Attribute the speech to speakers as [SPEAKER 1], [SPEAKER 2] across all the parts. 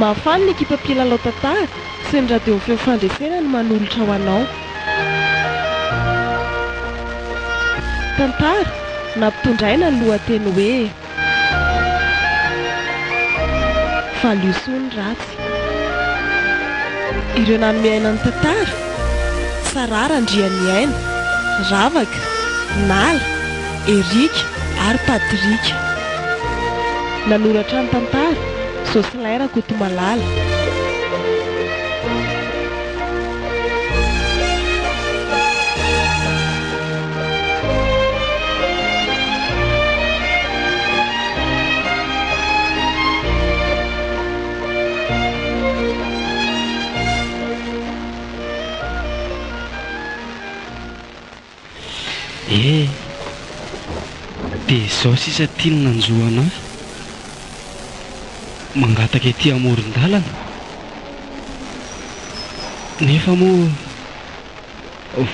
[SPEAKER 1] Mahafaly ny ekipa mpilalao tantara sy ny radio feo fandresena no manolotra ho anao. Tantara nampitondraina ny lohateny hoe. Valio soa ny ratsy. Ireo nanome aina ny tantara, Sarah Randrianiaina, Ravaka, Nala, Eric ary Patrick. Nanoratra ny tantara, Jocelyn Rakotomalala.
[SPEAKER 2] Eh! Dia izao sisa ity no nanjo anah. Mangataka ety amoron-dalana. Nefa moa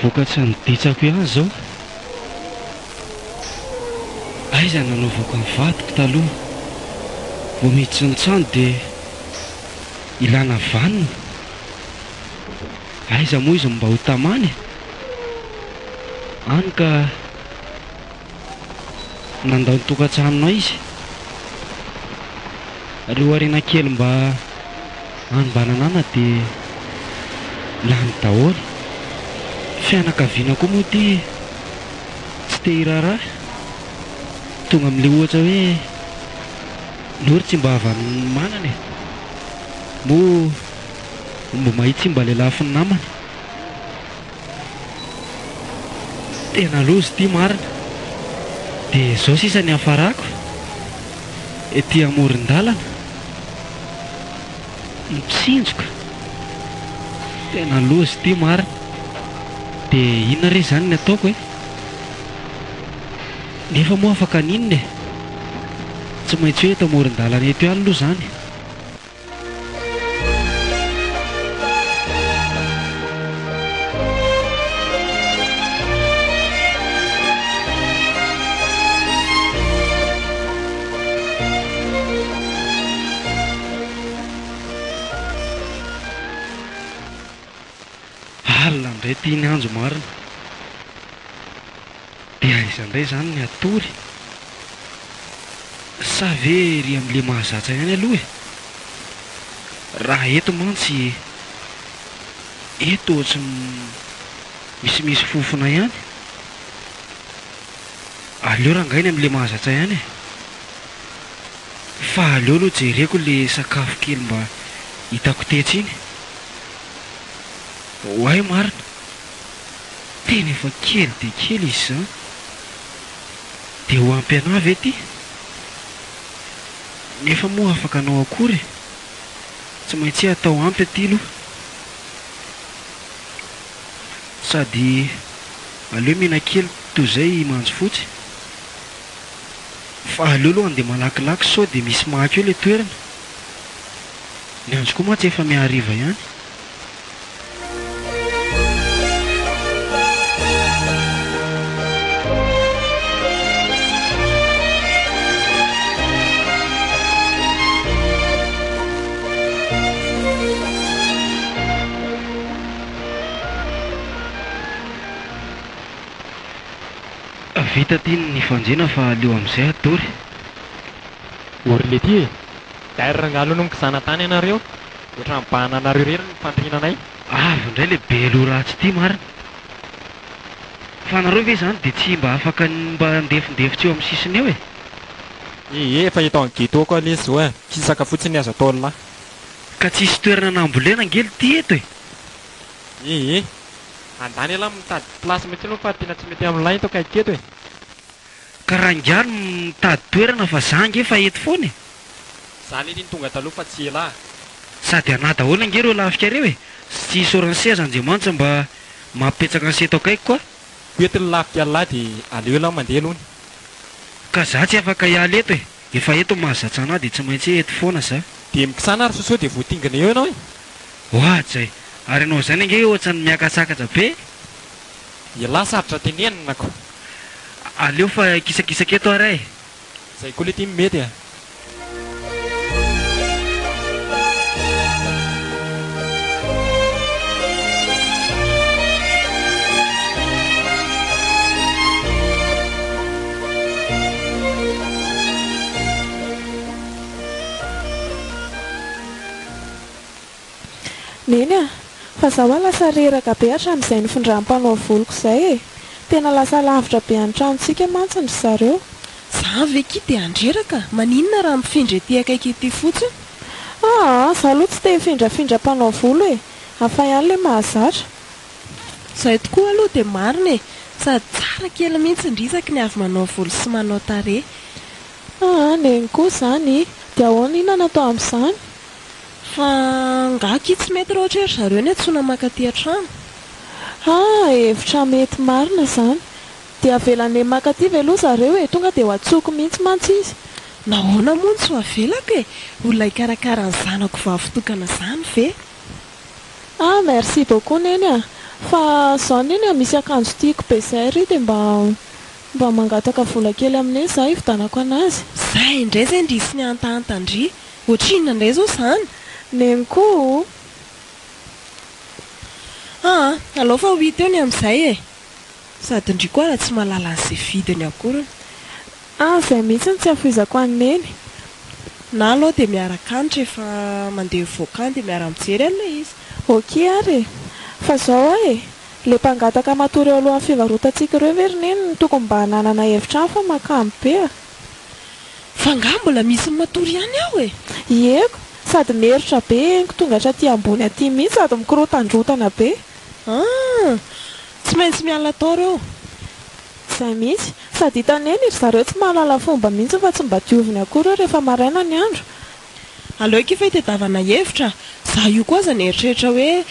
[SPEAKER 2] Vokatry ny ditsako ihany izao. Aiza no nanaovako ny vadiko taloha? Vao miditra ny trano dia ilana vanona. Aiza moa izy no mba ho tamana e? Any ka nandao ny tokantranonay izy. Ireo harena kely mba hanombananana dia lany daholo. Fianakaviana koa moa ity tsy te hiraharaha. Tonga amin'ilay ohatra hoe ny ory tsy mba havan'ny manana e. Moa omby mahia tsy mba lelafin'ny namany. Tena loza ity marina. Dia izao sisa ny hafarako ety amoron-dalana. Mitsinjoka. Tena loza ity marina. Dia inona re izany ny ataoko e? Nefa moa afaka haninona e? Tsy maintsy hoe eto amoron-dalana eto ihany aloha izany. Alina indray ity ny andro marina. Dia aiza indray izany ny hatory? Sa ve ery amin'ilay mahazatra ihany aloha e? Raha eto mantsy, eto ohatry ny misimisy fofona ihany. Aleo rangahy ny amin'ilay mahazatra ihany e! Fa aleo aloha jereko ilay sakafo kely mba hitako tetsy iny. Oay marina! Tena efa kely dia kely izy izany. Dia ho ampy anah ve ity? Nefa moa afaka hanao akory e! Tsy maintsy atao ampy aty aloha. Sady aleo mihinan-kely toy izay manjo fotsy. Fa aleo aloha handeha malakilaky sao dia misy maty eo ilay toerana. Ny andro koa mantsy efa mihariva ihany. Vita ty ny fanjena fa aleo amizay hatory.
[SPEAKER 3] Ory letia e! Dair rangahy aloha no mikizana tany ianareo, ohatran'ny mibahana anareo irery ny fandriana anay.
[SPEAKER 2] Avy indray le be loha ratsy ity marina. Fa nareo ve izany dia tsy mba afaka ny mba handefindefitra eo amin'ny sisiny eo e?
[SPEAKER 3] Ee, efa eto amin'ny ghetto ko anie zao e, kisaka fotsiny azo atao lah.
[SPEAKER 2] Ka tsisy toerana nambolena ange lty eto e!
[SPEAKER 3] Ee, andany elah mitady place mihitsy aloha fa tena tsy mety amin'lah eto akaiky eto e!
[SPEAKER 2] Ka rangahy no mitady toerana fa za ange fa eto foana e!
[SPEAKER 3] Za lery ny tonga taloha fa tsy ela a!
[SPEAKER 2] Sady anah daholo ange ireo lafika ireo e! Tsy isaorana seza Andriamanitra mba mampipetsaka ny seto akaikiko a!
[SPEAKER 3] Ho eto ny lafika lah de aleo elah mandeha aloha.
[SPEAKER 2] Ka za tsy afaka hiala eto e! Efa eto ny mahazatra anah de tsy maintsy eto foana za.
[SPEAKER 3] De mikisana ary sosoa de voatingina eo ianao e!
[SPEAKER 2] Oadray! Ary ianao izany ange ohatran'ny miakatsakatra be e!
[SPEAKER 3] Elah sarotra tenenina ko!
[SPEAKER 2] Aleo fa hikisakisaka eto ary e!
[SPEAKER 3] Zay koa le ty mety a!
[SPEAKER 1] Fa za hoa lasa reraka be hatramin'izay nifindran'ny mpanao voloko izay e! Tena lasa lavitra be any tranontsika mantsy ry zareo.
[SPEAKER 4] Za ve ki dia handreraka? Maninona raha mifindra ety akaiky ety fotsiny?
[SPEAKER 1] Aa, za aloha tsy te hifindrafindra mpanao volo e! Hafa ihany le mahazatra.
[SPEAKER 4] Izay tokoa aloha dia marina e! Sady tsara kely mihitsy ndry isaky ny avy manao volo sy manao tarehy.
[SPEAKER 1] Aa, neny koa izany! Dia ahoana inona no atao amin'izany?
[SPEAKER 4] Fa angaha akia tsy mety raha ohatra hoe ry zareo no antsoina mankaty an-trano?
[SPEAKER 1] Aa, hevitra mety marina izany. Dia avelan'i neny mankaty ve aloha zareo e? Tonga dia ho antsoiko mihitsy mantsy izy.
[SPEAKER 4] Nahoana moa no tsy ho avelako e? Olona hikarakara ny zanako vavy tokana izany ve?
[SPEAKER 1] Ah merci beaucoup Neny a! Fa zao Neny a, misy akanjo tiako be zay ry dia mba mba mangataka vola kely amin'i Neny za hividanako anazy.
[SPEAKER 4] Zay indray zay ndry sy ny hantahanta ndry! Ohatrinona indray zao zany?
[SPEAKER 1] Neny koa o!
[SPEAKER 4] Aa, alao fa ho hita eo ny amin'izay e! Sady ndry koa ara tsy mahalala an'izay vidiny akoriny.
[SPEAKER 1] Ah zay mihitsy no tsy afoizako an'i Neny.
[SPEAKER 4] Na alou dia miaraka any rehefa mandeha mivoaka any dia miara mijery an'ilay izy.
[SPEAKER 1] Ok ary e! Fa zao aho e! Le mpangataka matory eo alohan'ny fivarotantsika ireo ve ry Neny no tokony mba hananana hevitra any fa mahakamo be a!
[SPEAKER 4] Fa angaha mbola misy matory ihany ao e?
[SPEAKER 1] Ieko! Sady mierotra be henoko tonga hatraty ambony aty mihitsy sady mikorotandrotana be.
[SPEAKER 4] Ah! Tsy maintsy miala tao reo.
[SPEAKER 1] Zay mihitsy. Sady hitan'i Neny ry zareo tsy mahalala fomba mihitsy fa tsy mba dioviny akory eo rehefa maraina ny andro.
[SPEAKER 4] Aleo akia fa hitadiavana hevitra. Za io koa aza nieritreritra hoe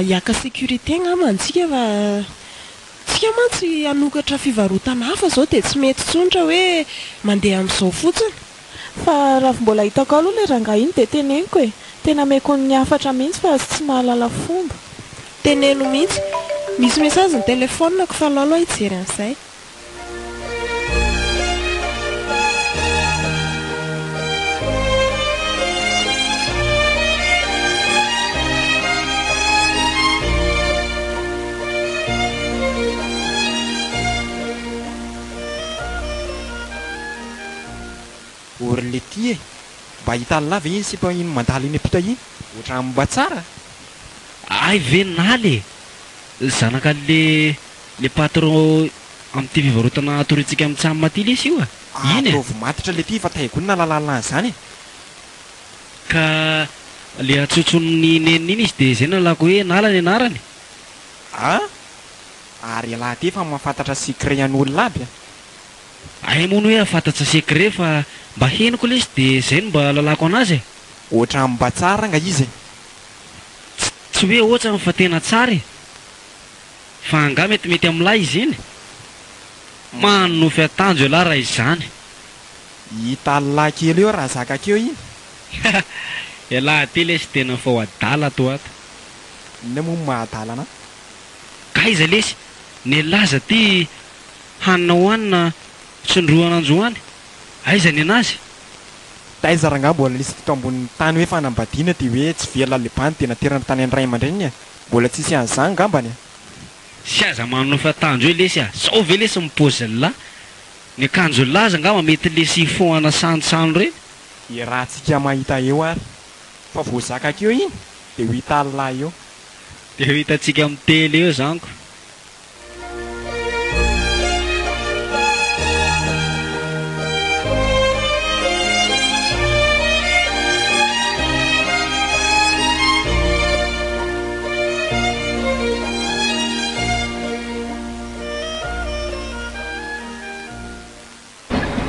[SPEAKER 4] hiaka sécurité angamba antsika fa tsika mantsy hanokatra fivarotana hafa zao dia tsy mety intsony raha hoe mandeha amin'izao fotsiny.
[SPEAKER 1] Fa raha mbola hitako ao aloha ilay rangahy iny dia teneniko e! Tena ameko ny hafatra mihitsy fa azy tsy mahalala fomba.
[SPEAKER 4] Teneno mihitsy. Misy message ny telephone-ko fa alao aloha hijery an'izay.
[SPEAKER 3] O ry letia e! Mba hitan'lah ve iny sipa iny mandalo eny ampita iny? Ohatran'ny mba tsara a!
[SPEAKER 2] Hay ve Naly e! Zanak'le le patron amin'ity fivarotana atoriantsika amin'ny tsam ity lesy io a! Iny e!
[SPEAKER 3] Ataovy matotra letia fa taigona lalàlà an'izany e!
[SPEAKER 2] Ka le antsotson'ny neniny iny izy dia izay nalako hoe Nala ny anarany.
[SPEAKER 3] A! Ary ialahy aty efa mahafantatra secret an'olona aby a!
[SPEAKER 2] Hay moa ny hoe ahafantatsa secret fa mba henoko lesy de zay no mba ahalalako anazy e!
[SPEAKER 3] Ohatran'ny mba tsara anga izy e!
[SPEAKER 2] Tsy tsy hoe ohatrany fa tena tsara e! Fa angaha metimety amin'lah izy iny? Manonofy atanjo ialahy raha izany.
[SPEAKER 3] Hitan'lah kely eo raha zakako eo iny.
[SPEAKER 2] Ialahy aty lesy tena fa ho adala ato ho ato.
[SPEAKER 3] Inona moa no maha adala anah?
[SPEAKER 2] K'aiza lesy nelah aza ty Hanina hohanina tsindrohana anjoany, aiza ny anazy?
[SPEAKER 3] Taiza rangaha mbola nisy teto ambonin'ny tany hoe fanambadiana dia hoe tsy velona le bandy dia naterina tany an ray aman-dreniny e! Mbola tsisy an'izany ngambany e!
[SPEAKER 2] Sy aza manonofy atanjo eo lesy a! Zao ve lesy ny paozin'lah? Ny akanjon'lah aza angamba mety le chiffon ana santsano reny?
[SPEAKER 3] Iarahantsika mahita eo ary fa voazakako eo iny dia ho hitan'lah eo.
[SPEAKER 2] Dia ho hitantsika amin'ny tele eo zany ko!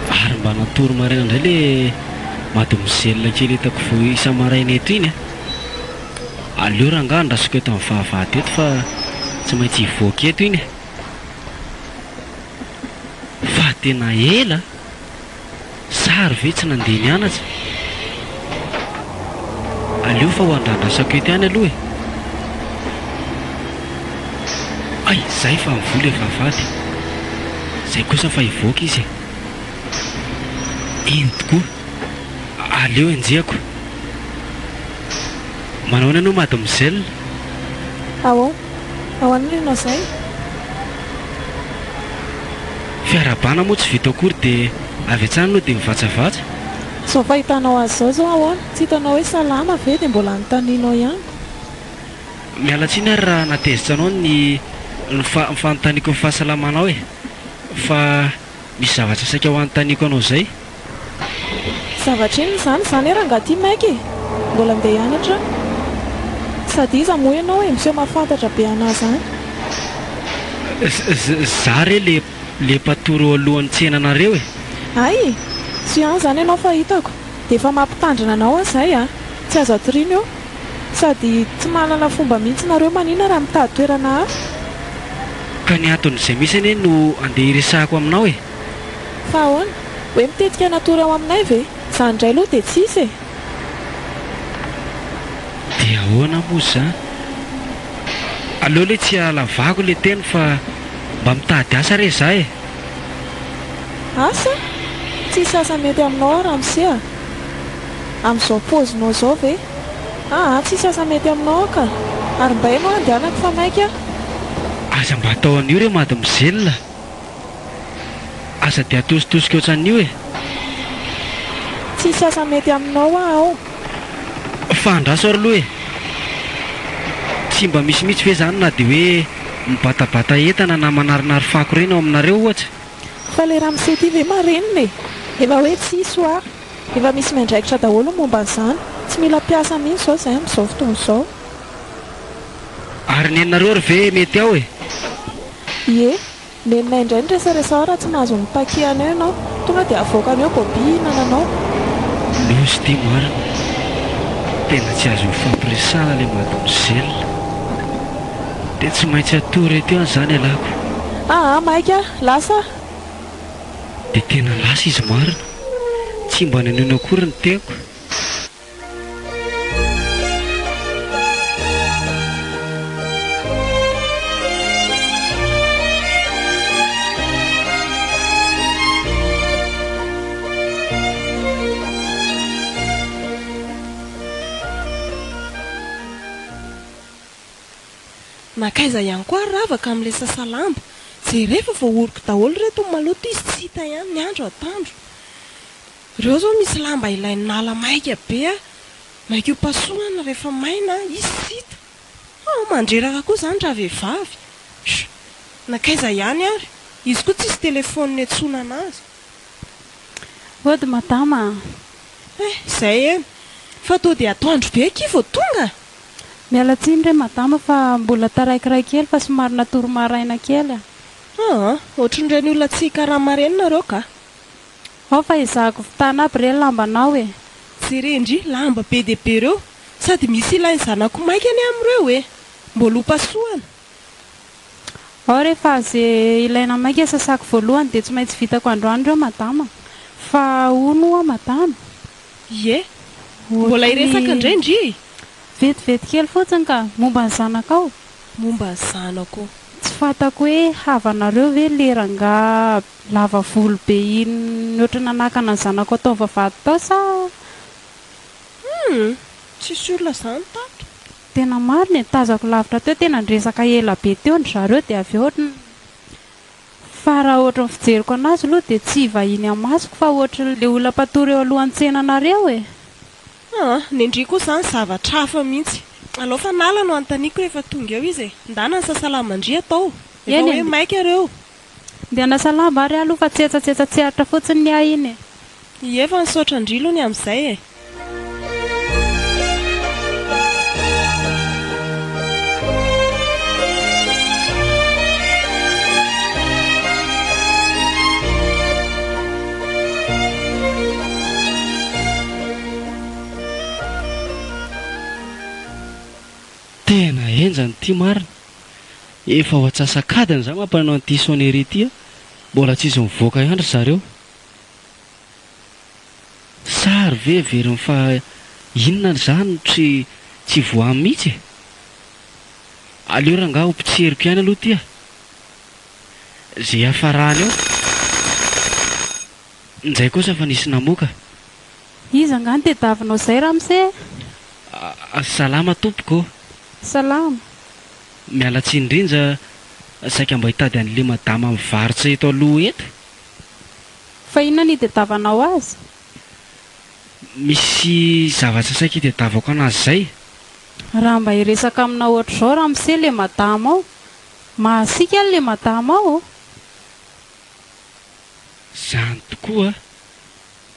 [SPEAKER 2] Ary mba natory maraina indray le mademoiselle kely hitako vao isa-maraina eto iny a! Aleo rangaha andrasako eto amin'ny vavahady eto fa tsy maintsy hivoaka eto iny e! Fa tena ela a! Sary ve tsy nandeha nianatra? Aleo fa ho andrandrasako eto ihany aloha e! Hay, zay fa mivoy ilay vavahady. Zay kosa fa hivoaka izy e! Eny tokoa! Aleo enjehako. Manao ahoana ianao mademoiselle?
[SPEAKER 1] Ahoana? Ahoana ianao izay?
[SPEAKER 2] Fiarahabana moa tsy vita akory dia avy hatrany aloha dia mivatsavatsa.
[SPEAKER 1] Izao fahitanao azy izao izao ahoana? Tsy hitanao hoe salama ve dia mbola anontanianao ihany?
[SPEAKER 2] Miala tsiny ary raha nahatezitra anao ny ny fa- ny fanontaniako ny fahasalamanao e! Fa misy zavatra saika ho anontaniako anao izay.
[SPEAKER 1] Zavatra inona izany izany e rangahy ty maika e! Mbola andeha hianatra aho. Sady iza moa ianao e miseho mahafantatra be anah izany.
[SPEAKER 2] Za re le le mpatory eo alohan'ny tsenanareo e!
[SPEAKER 1] Hay! Tsy any izany ianao fa hitako. Dia efa mampitandrina anao aho izay a! Tsy azo atoriana eo. Sady tsy mahalala fomba mihitsy nareo manina raha mitady toerana hafa.
[SPEAKER 2] Ka ny anton'izay mihitsy anie no andeha hiresahako aminao e!
[SPEAKER 1] Fa ahoana? Hoe mitetika natory ao aminay ve? Izany indray aloha dia tsisy e!
[SPEAKER 2] Dia ahoana moa izany? Aleo le tsy halavako le teny fa mba mitady asa re za e!
[SPEAKER 1] Asa? Tsisy asa mety aminao aho ramose a! Amin'izao paozinao izao ve? Aa tsisy asa mety aminao aho ka! Ary mba ianao andehanako fa maika aho.
[SPEAKER 2] Aza mba atao an'io re mademoiselle a! Aza dia atositosika ohatran'io e!
[SPEAKER 1] Tsisy asa mety aminao aho ao.
[SPEAKER 2] Fa andraso ary aloha e! Tsy mba misy mihitsy ve izany na dia hoe mibatabata entana na manarinary fako ireny ao aminareo ohatra?
[SPEAKER 1] Fa le ramose ty ve marenina e! Efa hoe tsisy hoa! Efa misy miandraikitra daholo ny momba an'izany! Tsy mila mpiasa mihitsy izao izahay amin'izao fotoana izao.
[SPEAKER 2] Ary neninareo ary ve mety ao e?
[SPEAKER 1] Ie, Neninay indray ny resaresao raha tsy mahazo ny paquet anao ianao, tonga dia avoakany eo Bobby hihinana anao.
[SPEAKER 2] Loza ity marina. Tena tsy azo ifampiresahana ilay mademoiselle. Dia tsy maintsy hatory eto ihany izany ialako.
[SPEAKER 1] Aa maika, lasa aho.
[SPEAKER 2] Dia tena lasa izy marina. Tsy mba ninono akory ny teniko.
[SPEAKER 4] Nankaiza ihany koa ary ravaka amin'ilay sasa lamba. Jereo fa voaoroko daholo ireto ny maloto izy tsy hita ihany ny andro atoandro. Reo zao misy lamba ilain'i Nala maika be a! Maika ho pasohana rehefa maina izy tsy hita. Haa mandreraka koa zany ravehivavy. Sh! Nankaiza ihany ary? Izy koa tsisy telephone niantsoana anazy.
[SPEAKER 5] Ody madama a!
[SPEAKER 4] Eh! Izay eny. Fa toa dia atoandro be akia vao tonga?
[SPEAKER 5] Miala tsiny re madama fa mbola taraikiray kely fa somary natory maraina kely a!
[SPEAKER 4] Aa! Ohatrin'ireny olona tsy hikarama ireny nareo ka!
[SPEAKER 5] Ao fa ezahako vitana aby re lambanao e!
[SPEAKER 4] Jerendry lamba be dia be reo, sady misy ilain'ny zanako maika anie amin'ireo e! Mbola ho pasohana.
[SPEAKER 5] Ao re fa ze ilaina maika sasako voalohany dia tsy maintsy vitako androany ireo madama fa hono ho'a madama?
[SPEAKER 4] Ie! Mbola hiresaka indray ndry e!
[SPEAKER 5] Vetivety kely fotsiny ka! Momba ny zanakao?
[SPEAKER 4] Momba ny zanako.
[SPEAKER 5] Tsy fantako hoe havanareo ve le rangaha Lava volo be iny ohatry nanakana ny zanako atao vavahady tao sa?
[SPEAKER 4] Humm! Tsisy olona zany tato.
[SPEAKER 5] Tena marina e, tazako lavitra teo tena niresaka ela be teo ndry zareo dia avy eo ohatry ny fa raha ohatry ny fijeriko anazy aloha dia tsy vahiny amasoko fa ohatry le olona mpatory eo alohan'ny tsenanareo e.
[SPEAKER 4] Aa, nendry koa zany zavatra hafa mihitsy. Alao fa Nala no anontaniako rehefa tonga eo izy e. Ndana ny sasalamandria atao. Efa
[SPEAKER 5] Eny
[SPEAKER 4] hoe
[SPEAKER 5] e.
[SPEAKER 4] maika reo.
[SPEAKER 5] Ndeha hanasa lamba ary aho aloha fa tsetsatsetsa tsy aritra fotsiny ny ahy iny e.
[SPEAKER 4] Ie fa misaotra an-dry lony amin'izay e.
[SPEAKER 2] Tena henjana ity marina. Efa ho antsasak'adiny za mampanao an'ity sonnerie ity a, mbola tsisy mivoaka ihany ry zareo. Sary ve heveriny fa inona ry za no tsy tsy voa mihitsy e? Aleo rangaha ho mpitseriko ihany aloha ity a! Ze hiafarany eo. Njay kosa fa nisy namoaka.
[SPEAKER 5] Iza angaha no tediavinao izay ramose?
[SPEAKER 2] Salama tompoko ô!
[SPEAKER 5] Salama.
[SPEAKER 2] Miala tsiny indrindra, saika mba hitady an'le madama mivarotra eto aloha eto.
[SPEAKER 5] Fa inona no itediavanao azy?
[SPEAKER 2] Misy zavatra saika itediavako anazy izay.
[SPEAKER 5] Raha mba hiresaka aminao ohatr'izao ramose le madama ao. Mahasiaka any le madama ao ô!
[SPEAKER 2] Zany tokoa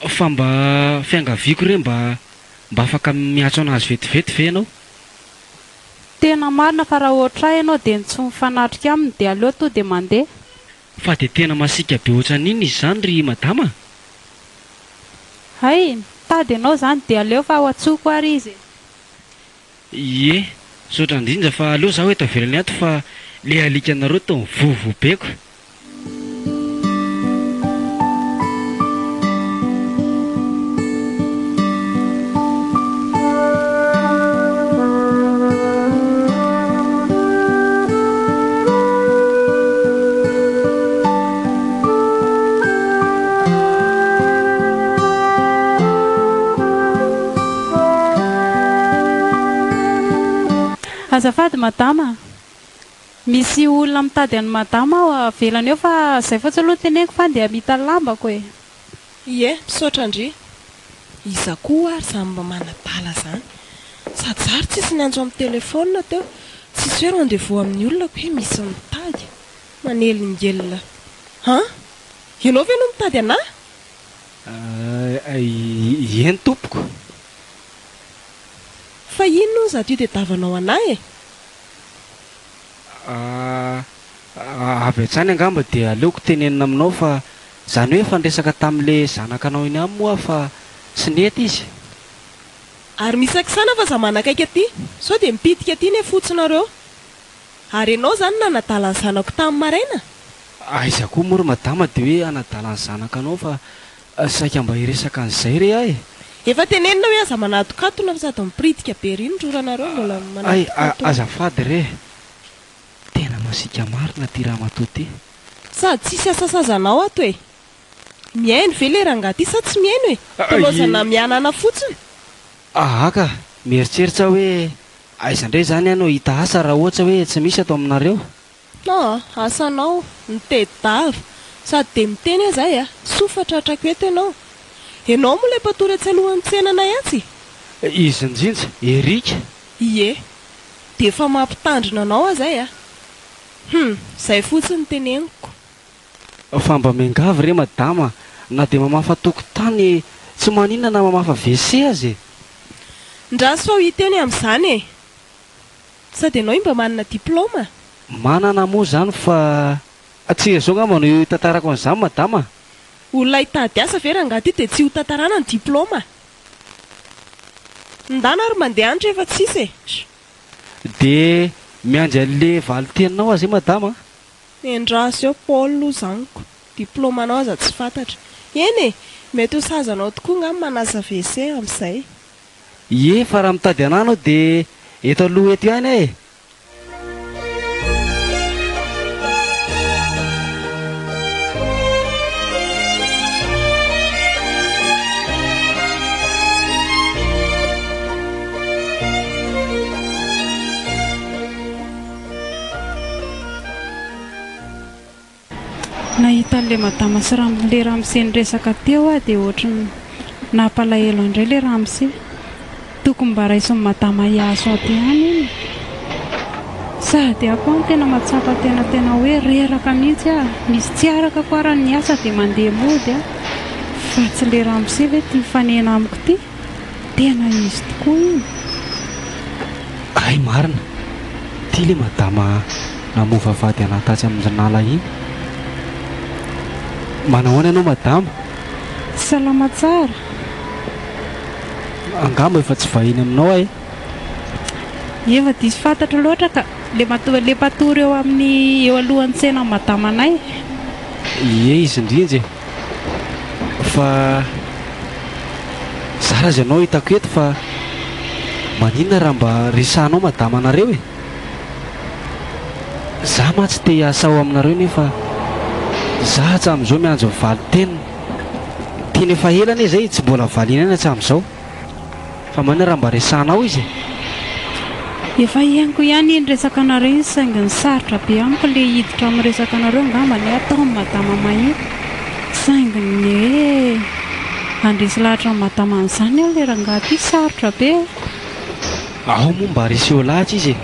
[SPEAKER 2] a! Fa mba fiangaviako re mba mba afaka miantso anazy vetivety ve ianao?
[SPEAKER 5] Tena marina fa raha ohatr'ahy ianao dia ny tsy mifanatrika aminy dia aleo to dia mandeha.
[SPEAKER 2] Fa dia tena masiaka be ohatran'inona izy izany ry madama a?
[SPEAKER 5] Hay, mitady ianao izany dia aleo fa ho antsoiko ary izy e!
[SPEAKER 2] Ie, misaotra indrindra fa aleo zaho eto avelany ato fa le alikanareo toa mivovo be ko.
[SPEAKER 5] Azafady madama a! Misy olona mitady an'i madama aho avelany eo fa zay fotsiny aloha no teneniko fa andeha hamita ny lambako e!
[SPEAKER 4] Ie, misaotra ndry. Iza koa ary zany mba manadala zany. Sady za ary tsisy niantso amin'ny telephone teo, tsisy hoe rendez-vous amin'ny olona ko hoe misy mitady. Manelingelina. Han? Ianao ve no mitady anah?
[SPEAKER 2] Eny tompoko.
[SPEAKER 4] Fa inona hono zato itediavanao anah e?
[SPEAKER 2] Avy hatrany angamba dia aleoko tenenina aminao fa izany hoe efa niresaka tamin'ilay zanakanao iny ihany moa aho fa tsy nety izy.
[SPEAKER 4] Ary misy akisana fa za manakaiky aty, sao dia mipitika aty ne fotsinareo. Ary enao zany nanadala ny zanako tamin'ny maraina?
[SPEAKER 2] Aiza koa moa ry madama dia hoe hanadala ny zanakanao fa saika mba hiresaka an'izay re aho e!
[SPEAKER 4] Efa tenenina hoe aza manatokatona fa sady mipiritika be ery ny roranareo mbola
[SPEAKER 2] Hay,
[SPEAKER 4] manatokatona.
[SPEAKER 2] azafady re! Tena masiaka marina ity ramatoa ity.
[SPEAKER 4] Sady tsisy asa sazanao ato e! Mihaino ve le rangahy ty sa tsy mihaino e? Toa laozana mihanana fotsiny.
[SPEAKER 2] Aa ka, mieritreritra aho hoe aiza indray izany aho no hahita asa raha ohatra hoe tsy misy ato aminareo?
[SPEAKER 4] Aa, asanao, mitedava, sady dia miteny aza ahy a, soa fa tratrako eto ianao. Ianao moa ilay mpatory etsy alohan'ny tsenanay atsy?
[SPEAKER 2] Izy njinja, Eric.
[SPEAKER 4] Ie, dia efa mampitandrina anao aza ahy a. Hum, izay fotsiny no teneniko.
[SPEAKER 2] Fa mba miangavy re madama na dia mamafa tokotany tsy maninona na mamafa WC aza e!
[SPEAKER 4] Ndraso fa ho hita eny amin'izany e! Sady ianao io mba manana diplaoma?
[SPEAKER 2] Manana moa izany fa tsy izao angamba no hitantarako an'izany madama.
[SPEAKER 4] Olona hitady asa ve rangahy ity dia tsy ho tantarana ny diplaoma? Ndana ary mandeha any rehefa tsisy e!
[SPEAKER 2] Dia miandry an'le valin-teninao aho zay madama a!
[SPEAKER 4] Endraso eo Paul o zaniko, diplaomanao aza tsy fantatra. Eny e! Mety ho sazanao tokoa ngah manasa WC amin'izay.
[SPEAKER 2] Ie, fa raha mitady anah anao dia eto aloha eto ihany aho e!
[SPEAKER 5] Nahita an'ilay madama sy ram le ramose niresaka teo aho dia ohatry ny nampalahelo indray le ramose. Tokony mba raisin'i madama hiaso ato ihany iny. Sady aho koa tena mahatsapa tena tena hoe reraka mihitsy aho. Misy tsy arakako ara ny asa dia mandeha mody aho. Fa tsy le ramose ve ity mifanena amiko ity? Tena izy tokoa iny.
[SPEAKER 2] Hay marina! Ty le madama namova vady anah tatsy amin ry Nala iny. Manahoana ianao madama?
[SPEAKER 5] Salama tsara.
[SPEAKER 2] Angamba efa tsy vahiny aminao aho e.
[SPEAKER 5] Efa diso fantatro loatra ka. Le matoa le mpatory eo amin'ny eo alohan'ny tsenan'i madamanay.
[SPEAKER 2] Ie izy indrindra e. Fa zara aza ianao hitako eto fa maninona raha mba resahanao madamanareo e? Za mantsy te hiasa ao aminareo nefa za hatramin'izao miandry ny valin-teniny. Teny efa ela anie zay tsy mbola valiana aina hatramin'izao. Fa maninona raha mba resahanao izy e?
[SPEAKER 5] Efa henoko ihany iny resaka anareo iny saingy ny sarotra be amiko le hiditra amin'ny resaka anareo angamba ny ataon'i madama mahita saingy ny hoe handresy lahatra an'i madama an'izany aho le rangahy ty sarotra be e!
[SPEAKER 2] Ao moa mba reseo lahatra izy e!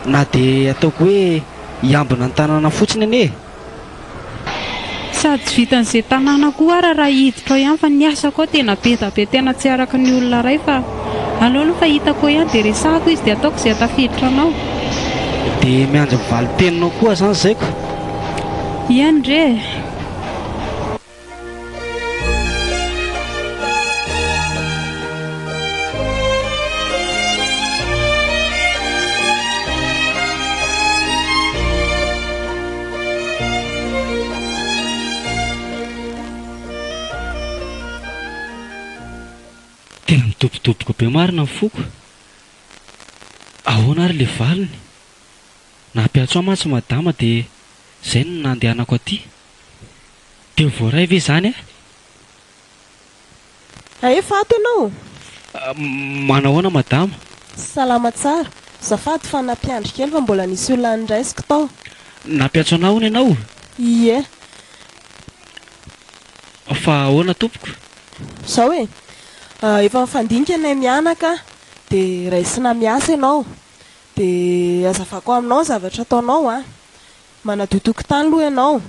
[SPEAKER 2] Na dia ataoko hoe hiambina ny tanàna fotsiny anie e!
[SPEAKER 5] Sady tsy vitan'izay tanàna koa ara raha hiditra ao ihany fa ny asako ao tena be da be tena tsy araka ny olona iray fa aleo aloha fa hitako eo ihany dia resahako izy dia ataoko izay hatafiditra anao.
[SPEAKER 2] Dia miandry ny valin-teninao koa izany zaiko.
[SPEAKER 5] Iany re e!
[SPEAKER 2] Tena midobodoboka be marina ny foko. Ahoana ary le valiny? Nampiantso ahy mantsy madama dia zay no nandehanako aty. Dia ho voaray ve izany aho?
[SPEAKER 4] Efa ato ianao?
[SPEAKER 2] Manahoana madama?
[SPEAKER 4] Salama tsara. Zafady fa nampiandry kely fa mbola nisy olona noraisiko tao.
[SPEAKER 2] Nampiantso anah hono ianao?
[SPEAKER 4] Ie.
[SPEAKER 2] Fa ahoana tompoko?
[SPEAKER 4] Izao e. Efa nifandinika anay mianaka dia raisina miasa ianao. Dia hazavako aminao ny zavatra ataonao an. Manadio tokotany aloha ianao.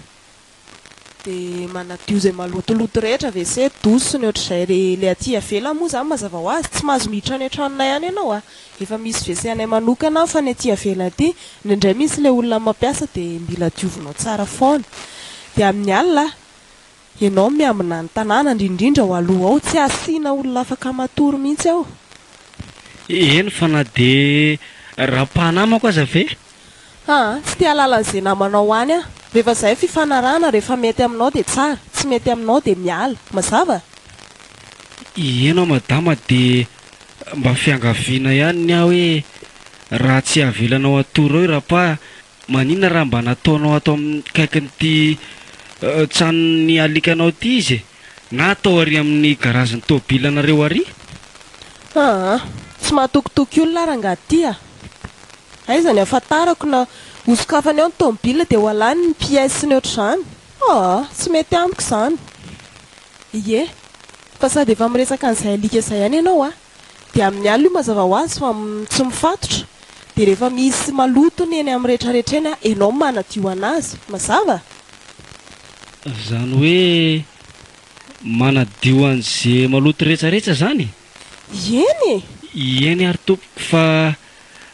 [SPEAKER 4] Dia manadio izay malotoloto rehetra, WC, douche sy ny ohatr'izay re le aty ivelany moa izany mazava ho azy, tsy mahazo miditra any an-tranonay any ianao a! Efa misy WC anay manokana ao fa ny aty ivelany aty indraindray misy ilay olona mampiasa dia mila diovinao tsara foana. Dia amin'ny alina ianao miambina ny tanàna indrindrindra ao aloha ao, tsy asiana olona afaka matory mihitsy ao.
[SPEAKER 2] Eny fa na dia raha-pahanamako aza ve?
[SPEAKER 4] Aa, tsy te hahalala an'izay namanao any aho. Rehefa izay ny fifanarahana, rehefa mety aminao dia tsara, tsy mety aminao dia miala. Mazava?
[SPEAKER 2] Ianao madama dia mba fiangaviana ihany ny ahy hoe raha tsy avelanao hatory ao i Rapa, maninona raha mba nataonao ato amin'ny kaikin'ity tranon'ny alikanao ity izy e? Na atao ary amin'ny garazin'ny tomobilanareo ary?
[SPEAKER 4] Aa, tsy mahatokitoky olona aho rangahy ity a! Aiza ny ahafantarako na ho sokafany ao ny tomobile dia ho alany ny pièces sy ny ohatr'izany. Aa, tsy mety amiko izany. Ie, fa sady efa miresaka an'izay alika izay ihany ianao a! Dia amin'ny alina io mazava ho azy fa tsy mifatotra, dia rehefa misy maloto ny eny amin'ny rehetrarehetra eny a, ianao no manadio an'azy. Mazava?
[SPEAKER 2] Izany hoe manadio an'ze maloto rehetrarehetra izany?
[SPEAKER 4] Ieny e!
[SPEAKER 2] Ieny ary tompoko fa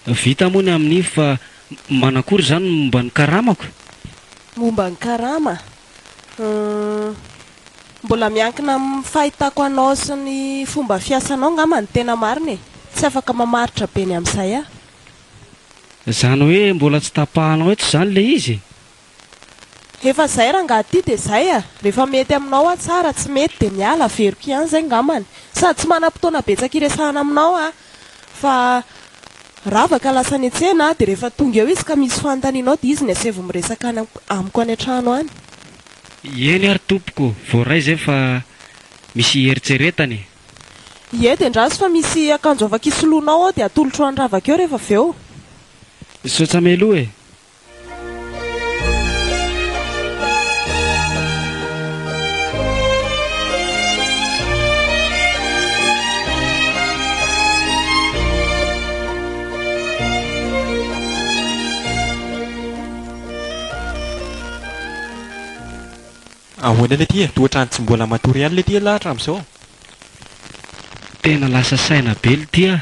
[SPEAKER 2] vita moa ny amin'iny fa manakory izany ny momba ny karamako?
[SPEAKER 4] Momba ny karama? Hum. Mbola miankina amin'ny fahitako anao sy ny fomba fiasanao angamba ny tena marina e! Tsy afaka mamaritra be ny amin'izay aho.
[SPEAKER 2] Izany hoe mbola tsy tapahanao eto izany ilay izy e?
[SPEAKER 4] Efa zay rangaha ty de zay a! Rehefa mety aminao aho tsara, tsy mety de miala, averiko ihany zay ngambany. Sady tsy manam-potoana betsaka iresahana aminao aho fa Ravaka lasa any an-tsena de rehefa tonga eo izy ka misy fanontanianao de izy ny asaivo miresaka any amiko any an-trano any.
[SPEAKER 2] Eny ary tompoko, voaray zay fa misy hieritreretana e!
[SPEAKER 4] Ie de ndraso fa misy akanjo afaka isoloanao ao de atolotro an'i Ravaka eo rehefa avy eo.
[SPEAKER 2] Misaotra mialoha e!
[SPEAKER 3] Ahoana letia e? Toa ohatran'ny tsy mbola matory ihany letia ialahy hatramin'izao.
[SPEAKER 2] Tena lasa saina be letia a!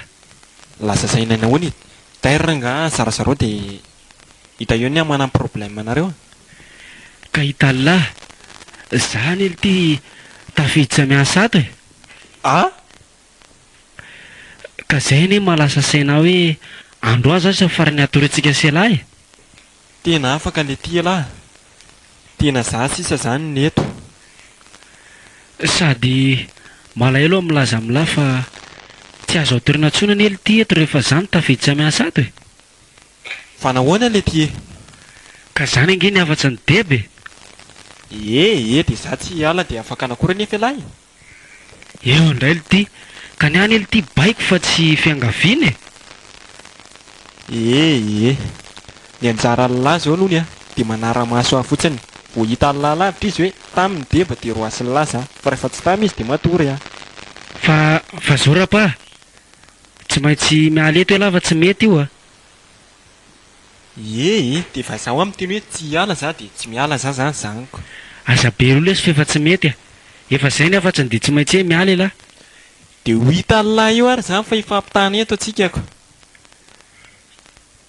[SPEAKER 3] Lasa saina nahoana e? Tairo rangaha zarazarao dia Hita eo ny hamana ny problème nareo a.
[SPEAKER 2] Ka hitanlah, za anie lty tafiditra miasa ato e.
[SPEAKER 3] A!
[SPEAKER 2] Ka zay anie maha lasa saina ahy hoe andro aza asa farany hatoriantsika sy elah e.
[SPEAKER 3] Tena afaka letia elah. Tena za sisa zany ny eto.
[SPEAKER 2] Sady malahelo aho milaza aminlah fa tsy azo atoriana intsony anie lty eto rehefa za no tafiditra miasa ato e.
[SPEAKER 3] Fa nahoana lety e?
[SPEAKER 2] Ka zany ange ny hafatry ny deba e!
[SPEAKER 3] Ie e de za tsy hiala de afaka anakory anefa ialahy
[SPEAKER 2] e! Eo indray lty, ka ny ahy anie lty baiko fa tsy fiangaviana e!
[SPEAKER 3] Ie e! Ny anjaran'lah zao nony a de manara-maso ahy fotsiny, vao hitan'lah lavitra izy hoe tamy ny deba de roasin'lah za, fa rehefa tsy tamy izy de matory aho.
[SPEAKER 2] Fa fa zao rapa a! Tsy maintsy miala eto ialahy fa tsy mety io a!
[SPEAKER 3] Ie e, dia efa za hoa miteny hoe tsy hiala za dia tsy miala za zany zaniko.
[SPEAKER 2] Aza be roa lesy f'efa tsy mety a! Efa zay ny hafatsiny dia tsy maintsy hoe miala elah.
[SPEAKER 3] Dia ho hitan'lah eo ary zany fa hifampitana eto tsika ko.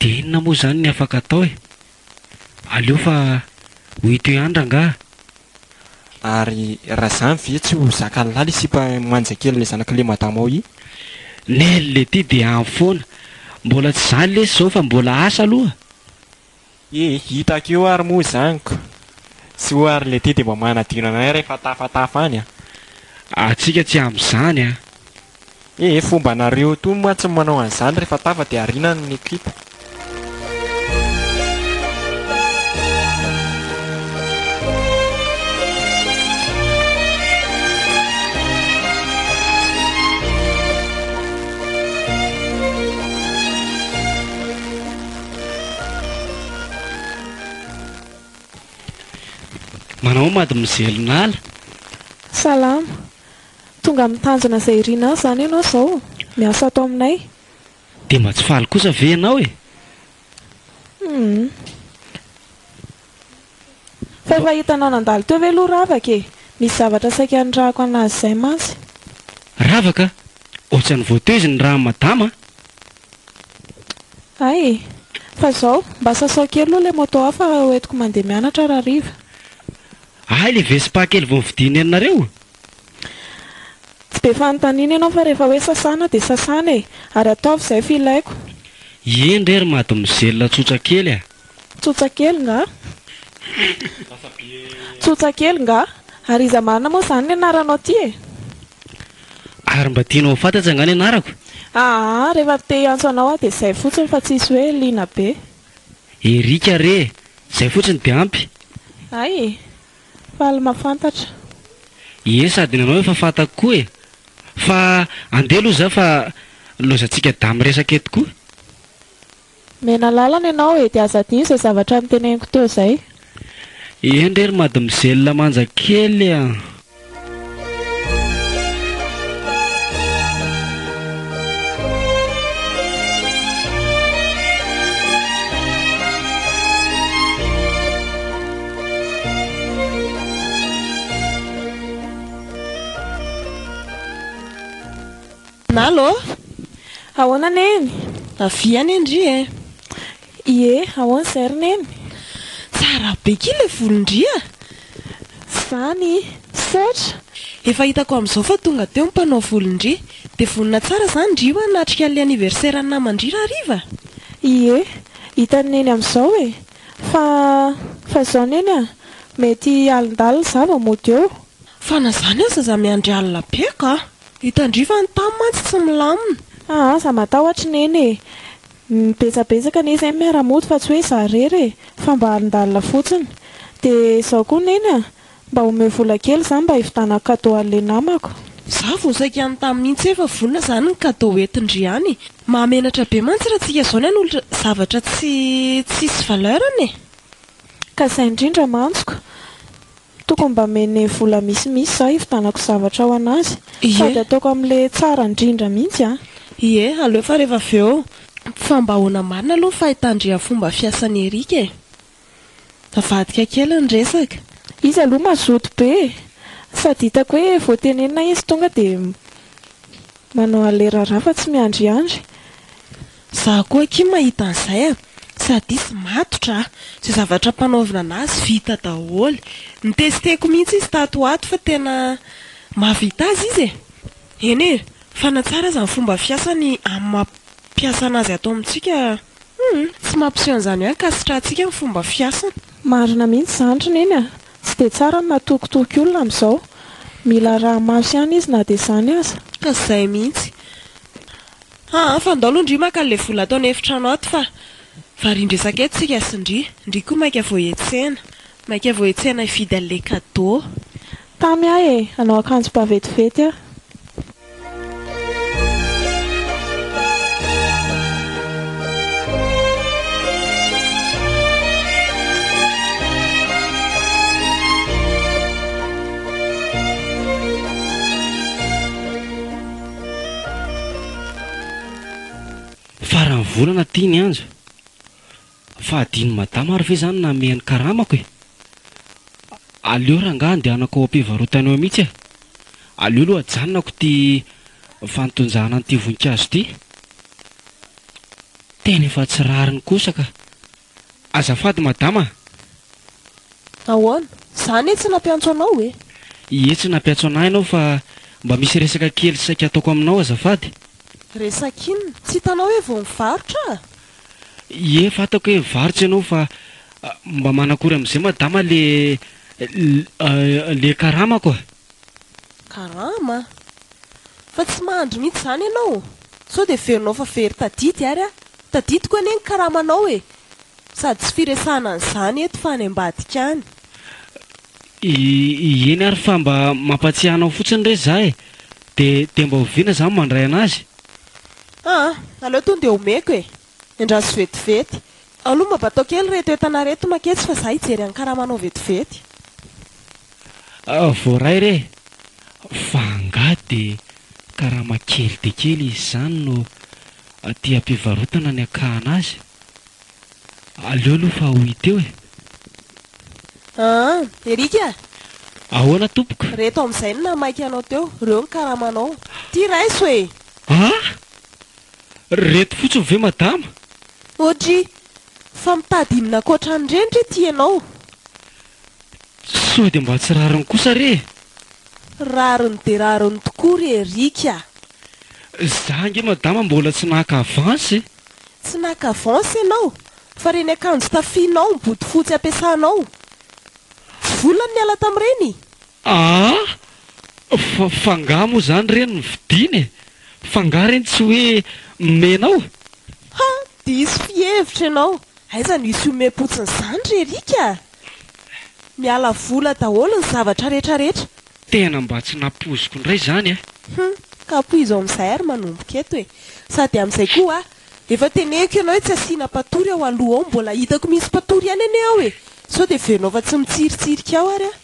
[SPEAKER 2] Dia inona moa zany ny afaka atao e? Aleo fa ho hita eo ihany rangaha.
[SPEAKER 3] Ary raha zany ve tsy ho zakan'lah le sipa manja kely le zanak'le madama ao i?
[SPEAKER 2] Nel le ty dia any foana. Mbola tsy zany lesy zao fa mbola asa aloha.
[SPEAKER 3] E, hitako eo ary moa izany ko. Soa ary le ty dia mba manadino anay rehefa tafatafa any a.
[SPEAKER 2] Atsika tsy amin'izany a.
[SPEAKER 3] E, fombanareo tony mantsy ny manao an'izany rehefa tafa dia ariana ny equipe.
[SPEAKER 2] Manao mademoiselle Nala.
[SPEAKER 1] Salama. Tonga amin'ny tanjona izay irinao izany ianao izao, miasa ato aminay.
[SPEAKER 2] Dia mba tsy faly kosa ve ianao e?
[SPEAKER 1] Humm. Fa efa hitanao nandalo teo ve aloha Ravaka e? Misy zavatra saika nirahako an'azy izay mantsy.
[SPEAKER 2] Ravaka? Ohatran'ny vao teo izy nirahan'i madama a!
[SPEAKER 1] Hay e! Fa izao, mba sasao kely aloha ilay moto hafa hoentiko mandeha mianatra rahariva.
[SPEAKER 2] Hay ilay Vespa kely vao novidian'i neninareo?
[SPEAKER 1] Tsy be fanontaniana ianao fa rehefa hoe sasana dia sasana e! Ary ataovy izay filaiko.
[SPEAKER 2] Eny re ry mademoiselle tsotra kely a!
[SPEAKER 1] Tsotsa kely nga? Tsotsa kely nga? Ary iza marina moa izany ny anaranao ity e?
[SPEAKER 2] Ary mba tianao ho fantatra nga ny anarako?
[SPEAKER 1] Aa, rehefa te hiantso anao aho dia izay fotsiny fa tsisy hoe liana be.
[SPEAKER 2] Eric re e! Izay fotsiny dia ampy.
[SPEAKER 1] Hay e! Faly mahafantatra.
[SPEAKER 2] Ie sady ny anao efa fantako koa e! Fa andeha aloha za fa lozantsika dahy miresaka eto koa.
[SPEAKER 1] Mena lalana ianao e, dia aza adino izay zavatra noteneniko teo izay.
[SPEAKER 2] Eny re ry mademoiselle manja kely a!
[SPEAKER 4] Nalo ô!
[SPEAKER 1] Ahoana Neny?
[SPEAKER 4] Avia anie ndry e!
[SPEAKER 1] Ie, ahoana izay ry Neny?
[SPEAKER 4] Tsara be kia ilay volon-dry a!
[SPEAKER 1] Zany! Misaotra!
[SPEAKER 4] Efa hitako amin'izao fa tonga teo ny mpanao volon-dry. Dia vonona tsara izany ndry io hanatrika an'ilay anniversaire an'ny naman-dry rahariva?
[SPEAKER 1] Ie, hitan'i Neny amin'izao e! Fa, fa izao Neny a! Mety alindalina izaho vao mody eo.
[SPEAKER 4] Fa na izany aza aza miandry alina be ka! Hitan-dry fa ny tany mantsy tsy milamina.
[SPEAKER 1] Aa aza matahotra Neny e! Betsabetsaka anie izay miara-mody fa tsy hoe izaho irery e! Fa mba alindalina fotsiny. Dia izao koa Neny a! Mba omeo vola kely izaho mba hividanako cadeau an'ilay namako.
[SPEAKER 4] Izaho vao saika hanontany mihitsy hoe efa vonona izany ny cadeau hoentin-dry any e! Mahamenatra be mantsy raha tsika izao ny hanolotra zavatra tsy tsisy valeur-ny e!
[SPEAKER 1] Ka izay indrindra mantsy ko! Tokony mba mene vola misimisy za hividanako zavatra ho anazy.
[SPEAKER 4] Ie.
[SPEAKER 1] Sady ataoko amle tsara indrindra mihitsy an.
[SPEAKER 4] Ie, aleo fa rehefa avy eo. Fa mba ahoana marina aloha ny fahitandria fomba fiasan'i Eric e? Avadika kely ny resaka.
[SPEAKER 1] Izy aloha mazoto be e! Sady hitako hoe vao tenenina izy tonga dia manao an'ilay raharaha fa tsy miandriandry.
[SPEAKER 4] Za koa akia mahita an'izay a! Sady izy matotra a! Izay zavatra ampanaovina anazy vita daholo. Notesteko mihitsy izy tato ho ato fa tena mahavita azy izy e! Eny e! Fa na tsara aza ny fomba fiasany amin'ny maha mpiasa anazy ato amintsika hum! Tsy mampiseho an'izany hoe ankasitrahantsika ny fomba fiasany.
[SPEAKER 1] Marina mihitsy izany ry Neny a! Tsy dia tsara ny matokitoky olona amin'izao. Mila araha-maso ihany izy na dia izany aza.
[SPEAKER 4] Ka izay mihitsy. Aa fa ndao aloha ndry maka an'ilay vola ato an'efitrano ato fa varian-dresaka eto tsika sy ndry. Ndry koa maika vao hiantsena. Maika vao hiantsena hividy an'ilay cadeau.
[SPEAKER 1] Tamy aho e! Hanao akanjo ba vetivety aho.
[SPEAKER 2] volana ity ny anjo. Fa adinon'i madama ary ve izany namehy ny karamako e? Aleo rangahy andehanako ao am-pivarotana eo mihitsy e! Aleo aloha ajanonako ity fantonjahana an'ity voninkazo ity. Tena efa tsy rariny kosa ka! Azafady madama a!
[SPEAKER 4] Ahoana? Za anie tsy nampiantso anao e!
[SPEAKER 2] Ie tsy nampiantso anah ianao fa mba misy resaka kely saika ataoko aminao azafady.
[SPEAKER 4] Resaka inona? Tsy hitanao hoe vao mivarotra aho?
[SPEAKER 2] Ie fantako hoe mivarotra ianao fa mba manakory amin'izay madama le le karamako a!
[SPEAKER 4] Karama? Fa tsy mahandry mihitsy izany ianao? Sao dia heverinao fa very tadidy ary aho? Tadidiko anie ny karamanao e! Sady tsy firesahana an'izany eto fa any ambadika any.
[SPEAKER 2] Eny ary fa mba mampatsiahy anao fotsiny re za e! De de mba oviana za mandray anazy?
[SPEAKER 4] Aa, aleo tonga dia omeko e! Endraso vetivety. Aloha mba batao kely ireto entana ireto maketsy fa za hijery an'ny karamanao vetivety.
[SPEAKER 2] Voaray re! Fa angaha dia karama kely dia kely izy izany no aty am-pivarotana ny akahana azy? Aleo aloha fa ho hita eo e!
[SPEAKER 4] Aa! Eric a!
[SPEAKER 2] Ahoana tompoko?
[SPEAKER 4] Reto amin'izay no nahamaika anao teo, reo ny karamanao. Ty raiso e!
[SPEAKER 2] Aa! Reto fotsiny ve madama?
[SPEAKER 4] Audrey, fa mitady inona ankoatra an'ireny re ty ianao?
[SPEAKER 2] Sao dia mba tsy rariny kosa re e?
[SPEAKER 4] Rariny dia rariny tokoa ry Eric a!
[SPEAKER 2] Za ange madama mbola tsy naka avance e!
[SPEAKER 4] Tsy naka avance ianao fa ireny akanjo tafianao, ny bodofotsy ampiasanao. Tsy vola no niala tamin'ireny?
[SPEAKER 2] Aa! Fa f'angaha moa izany ireny no vidiana e? F'angaha ireny tsy hoe omenao?
[SPEAKER 4] Ha! Diso fihevitra ianao. Aiza no hisy omem-potsiny izany ry Eric a! Miala vola daholo ny zavatra rehetra rehetra.
[SPEAKER 2] Tena mba tsy nampoiziko indray izany a!
[SPEAKER 4] Hum! Ka poizo amin'izay ary manomboka eto e! Sady amin'izay koa a! Efa teneniko ianao hoe tsy asiana mpatory ao aloha ao, mbola hitako misy mpatory ihany anie ao e! Sao dia heverinao fa tsy mitsiritsirika ao ary aho.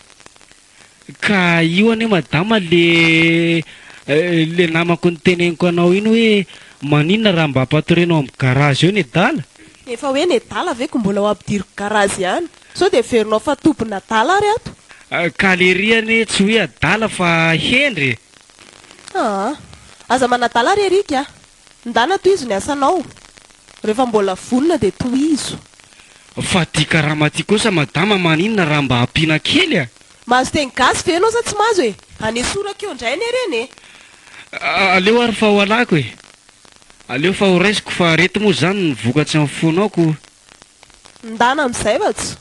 [SPEAKER 2] Ka io anie madama le le namako niteneniko anao iny hoe maninona raha mba ampatoriana ao amin'ny garage eo nedala?
[SPEAKER 4] Efa hoe nedala ve ko mbola ho ampidiriko garage ihany? Sao dia heverinao fa tobin'adala ary ato?
[SPEAKER 2] Ka lery anie tsy hoe adala fa hendry e!
[SPEAKER 4] Aa! Aza manadala ry Eric a! Ndana tohizo ny asanao. Rehefa mbola vonona dia tohizo.
[SPEAKER 2] Fa ty karama ty kosa madama maninona raha mba ampiana kely a!
[SPEAKER 4] Mahazo teny gasy ve ianao sa tsy mahazo e? Anesorako eo indray anie ireny e!
[SPEAKER 2] Aleo ary fa ho alako e! Aleo fa ho raisiko fa reto moa zany ny vokatry ny fonao ko!
[SPEAKER 4] Ndana amizay fa tsy.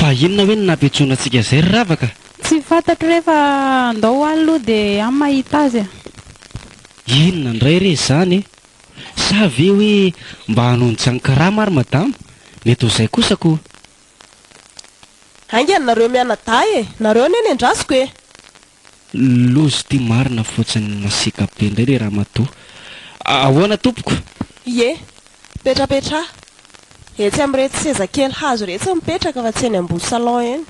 [SPEAKER 2] Fa inona hoe no nampiantsoana antsika izay ry Ravaka?
[SPEAKER 5] Tsy fantatro re fa andao ho any aloha dia any mahita azy e.
[SPEAKER 2] Inona indray re izany e? Sa ve hoe mba hanonja ny karama ary madama? Mety ho izay kosa ko!
[SPEAKER 4] Haingana nareo mianadahy e! Nareo anie nendrasiko e!
[SPEAKER 2] Loza ity marina fotsiny masiaka be indray le ramatoa. Ahoana tompoko?
[SPEAKER 4] Ie, mipetrapetraha. Etsy amin'ireto seza kely hazo iretsy mipetraka fa tsy eny ambony salon eny.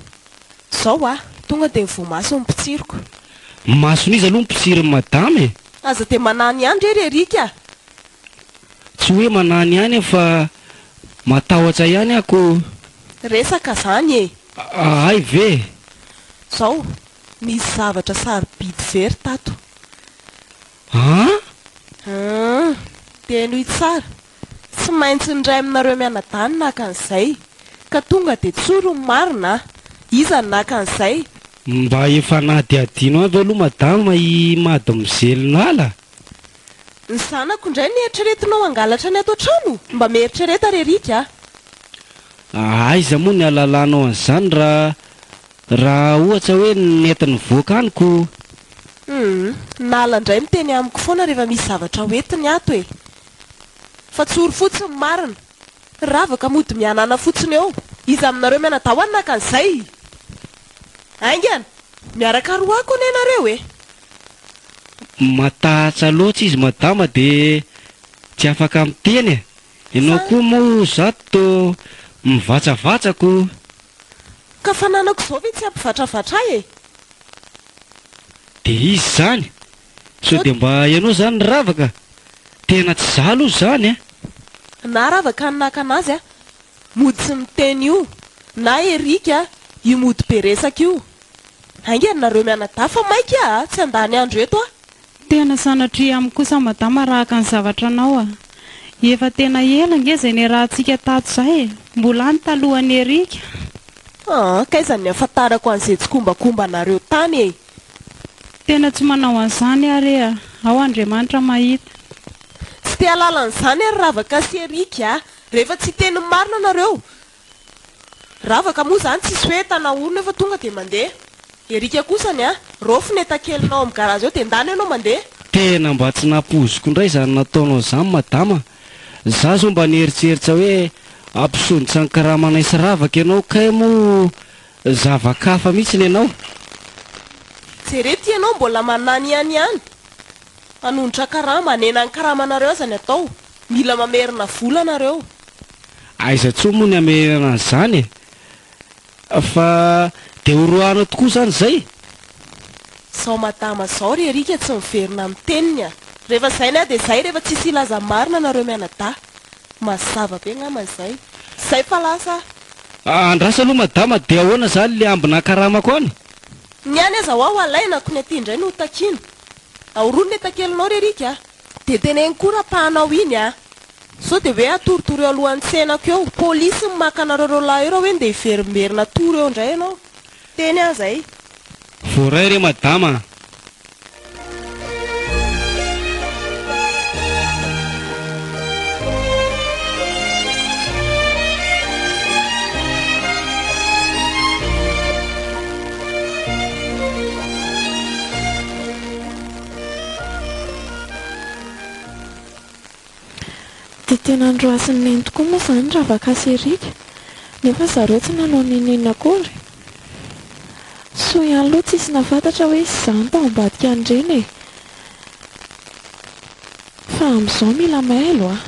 [SPEAKER 4] Zao a! Tonga dia voamaso ny mpitsiriko.
[SPEAKER 2] Mason'iza aloha ny mpitsirin'i madama e?
[SPEAKER 4] Aza dia manany ihany re ry Eric a!
[SPEAKER 2] Tsy hoe manany ihany aho fa matahotra ihany aho ko.
[SPEAKER 4] Resaka zany e!
[SPEAKER 2] Hay ve e!
[SPEAKER 4] Zao, nisy zavatra sarobidy very tato.
[SPEAKER 2] An?
[SPEAKER 4] Hum, dia henoy tsara. Tsy maintsy ny iray aminareo mianadahy no naka an'izay. Ka tonga dia tsory ny marina a! Iza no naka an'izay?
[SPEAKER 2] Mba efa nadihadianao avy aloha madama i mademoiselle Nala?
[SPEAKER 4] Ny zanako indray no eritreretinao hangalatra ny ato an-trano? Mba mieritrereta ry Eric a!
[SPEAKER 2] Aiza moa ny ahalalanao an'izany raha raha ohatra hoe nety nivoaka any ko?
[SPEAKER 4] Humm, Nala indray miteny amiko foana rehefa misy zavatra hoentiny ato e! Fa tsory fotsiny ny marina. Ravaka mody mihanana fotsiny eo. Iza aminareo mianadahy ho any naka an'izay? Haingana! Miaraka roako anie nareo e!
[SPEAKER 2] Matahatsa loatra izy madama dia tsy afaka miteny e! Ianao koa moa zato tô mivatsavatsa ko!
[SPEAKER 4] Ka fananako izao ve tsy hampivatravatra ahy e!
[SPEAKER 2] Dia izy izany? Sao dia mba ianao izany ry Ravaka? Tena tsy za aloha izany a!
[SPEAKER 4] Na Ravaka no naka anazy a! Mody tsy miteny io, na Eric a! Io mody be resaka io! Haingana nareo mianadahy fa maika a! Tsy handany andro eto aho!
[SPEAKER 5] Tena sanatria amiko kosa madama arahaka ny zavatra anao a! Efa tena ela ange izay niarahantsika tato izay e! Mbola any talohan'i Eric.
[SPEAKER 4] Aa, k'aiza ny ahafantarako an'izay tsikombakomba anareo tany e!
[SPEAKER 5] Tena tsy manao an'izany aho re a! Ao Andriamanitra mahita.
[SPEAKER 4] Tsy te hahalala an'izany ary Ravaka sy Eric a! Rehefa tsy hiteny ny marina nareo, Ravaka moa zany tsisy hoe tana orona eo fa tonga dia mandeha. Erika kosany a, raofy ny entakelinao amin'ny garage eo dia ndana ianao mandeha.
[SPEAKER 2] Tena mba tsy nampoiziko indray izany nataonao izany madama, za zao mba nieritseritra hoe hampisondrotra ny karamanay sy ravaka ianao kay moa zava-kafa mihitsy ny anao.
[SPEAKER 4] Jereo ty ianao mbola manany ihany ihany. Hanondrotra karama, hanena ny karamanareo aza ny atao. Mila mamerina vola nareo.
[SPEAKER 2] Aiza intsony moa ny hamerenana an'izany e! Fa dia ho roahana tokoa izany izay?
[SPEAKER 4] Zao madama zao ry Eric tsy miverina amin'ny teniny a! Rehefa zay ny ahy dia zay rehefa tsisy hilaza marina nareo mianadahy. Mazava be ngamba izay. Zay fa lasa
[SPEAKER 2] aho. Andraso aloha madama dia ahoana izany le ambina karamako any?
[SPEAKER 4] Ny any aza ho'aho alainako ny aty indray no hotakiana. Ahorono ny entakelinao ry Eric a! Dia teneno koa rapahanao iny a! Sao dia hoe atorotoro eo alohan'ny tsenako eo, polisy ny maka anareo roa lahy eo raha hoe ndeha hiverimberina atoro eo indray ianao. Teny aho izay.
[SPEAKER 2] Voaray re madama a!
[SPEAKER 1] Dia tena noroasin'i Neny tokoa moa izany Ravaka sy Eric, nefa zareo tsy nanao n'inon'inona akory. Soa ihany aloha tsisy nahafantatra hoe izaho no tao ambadika an'ireny e! Fa amin'izao mila mailo a!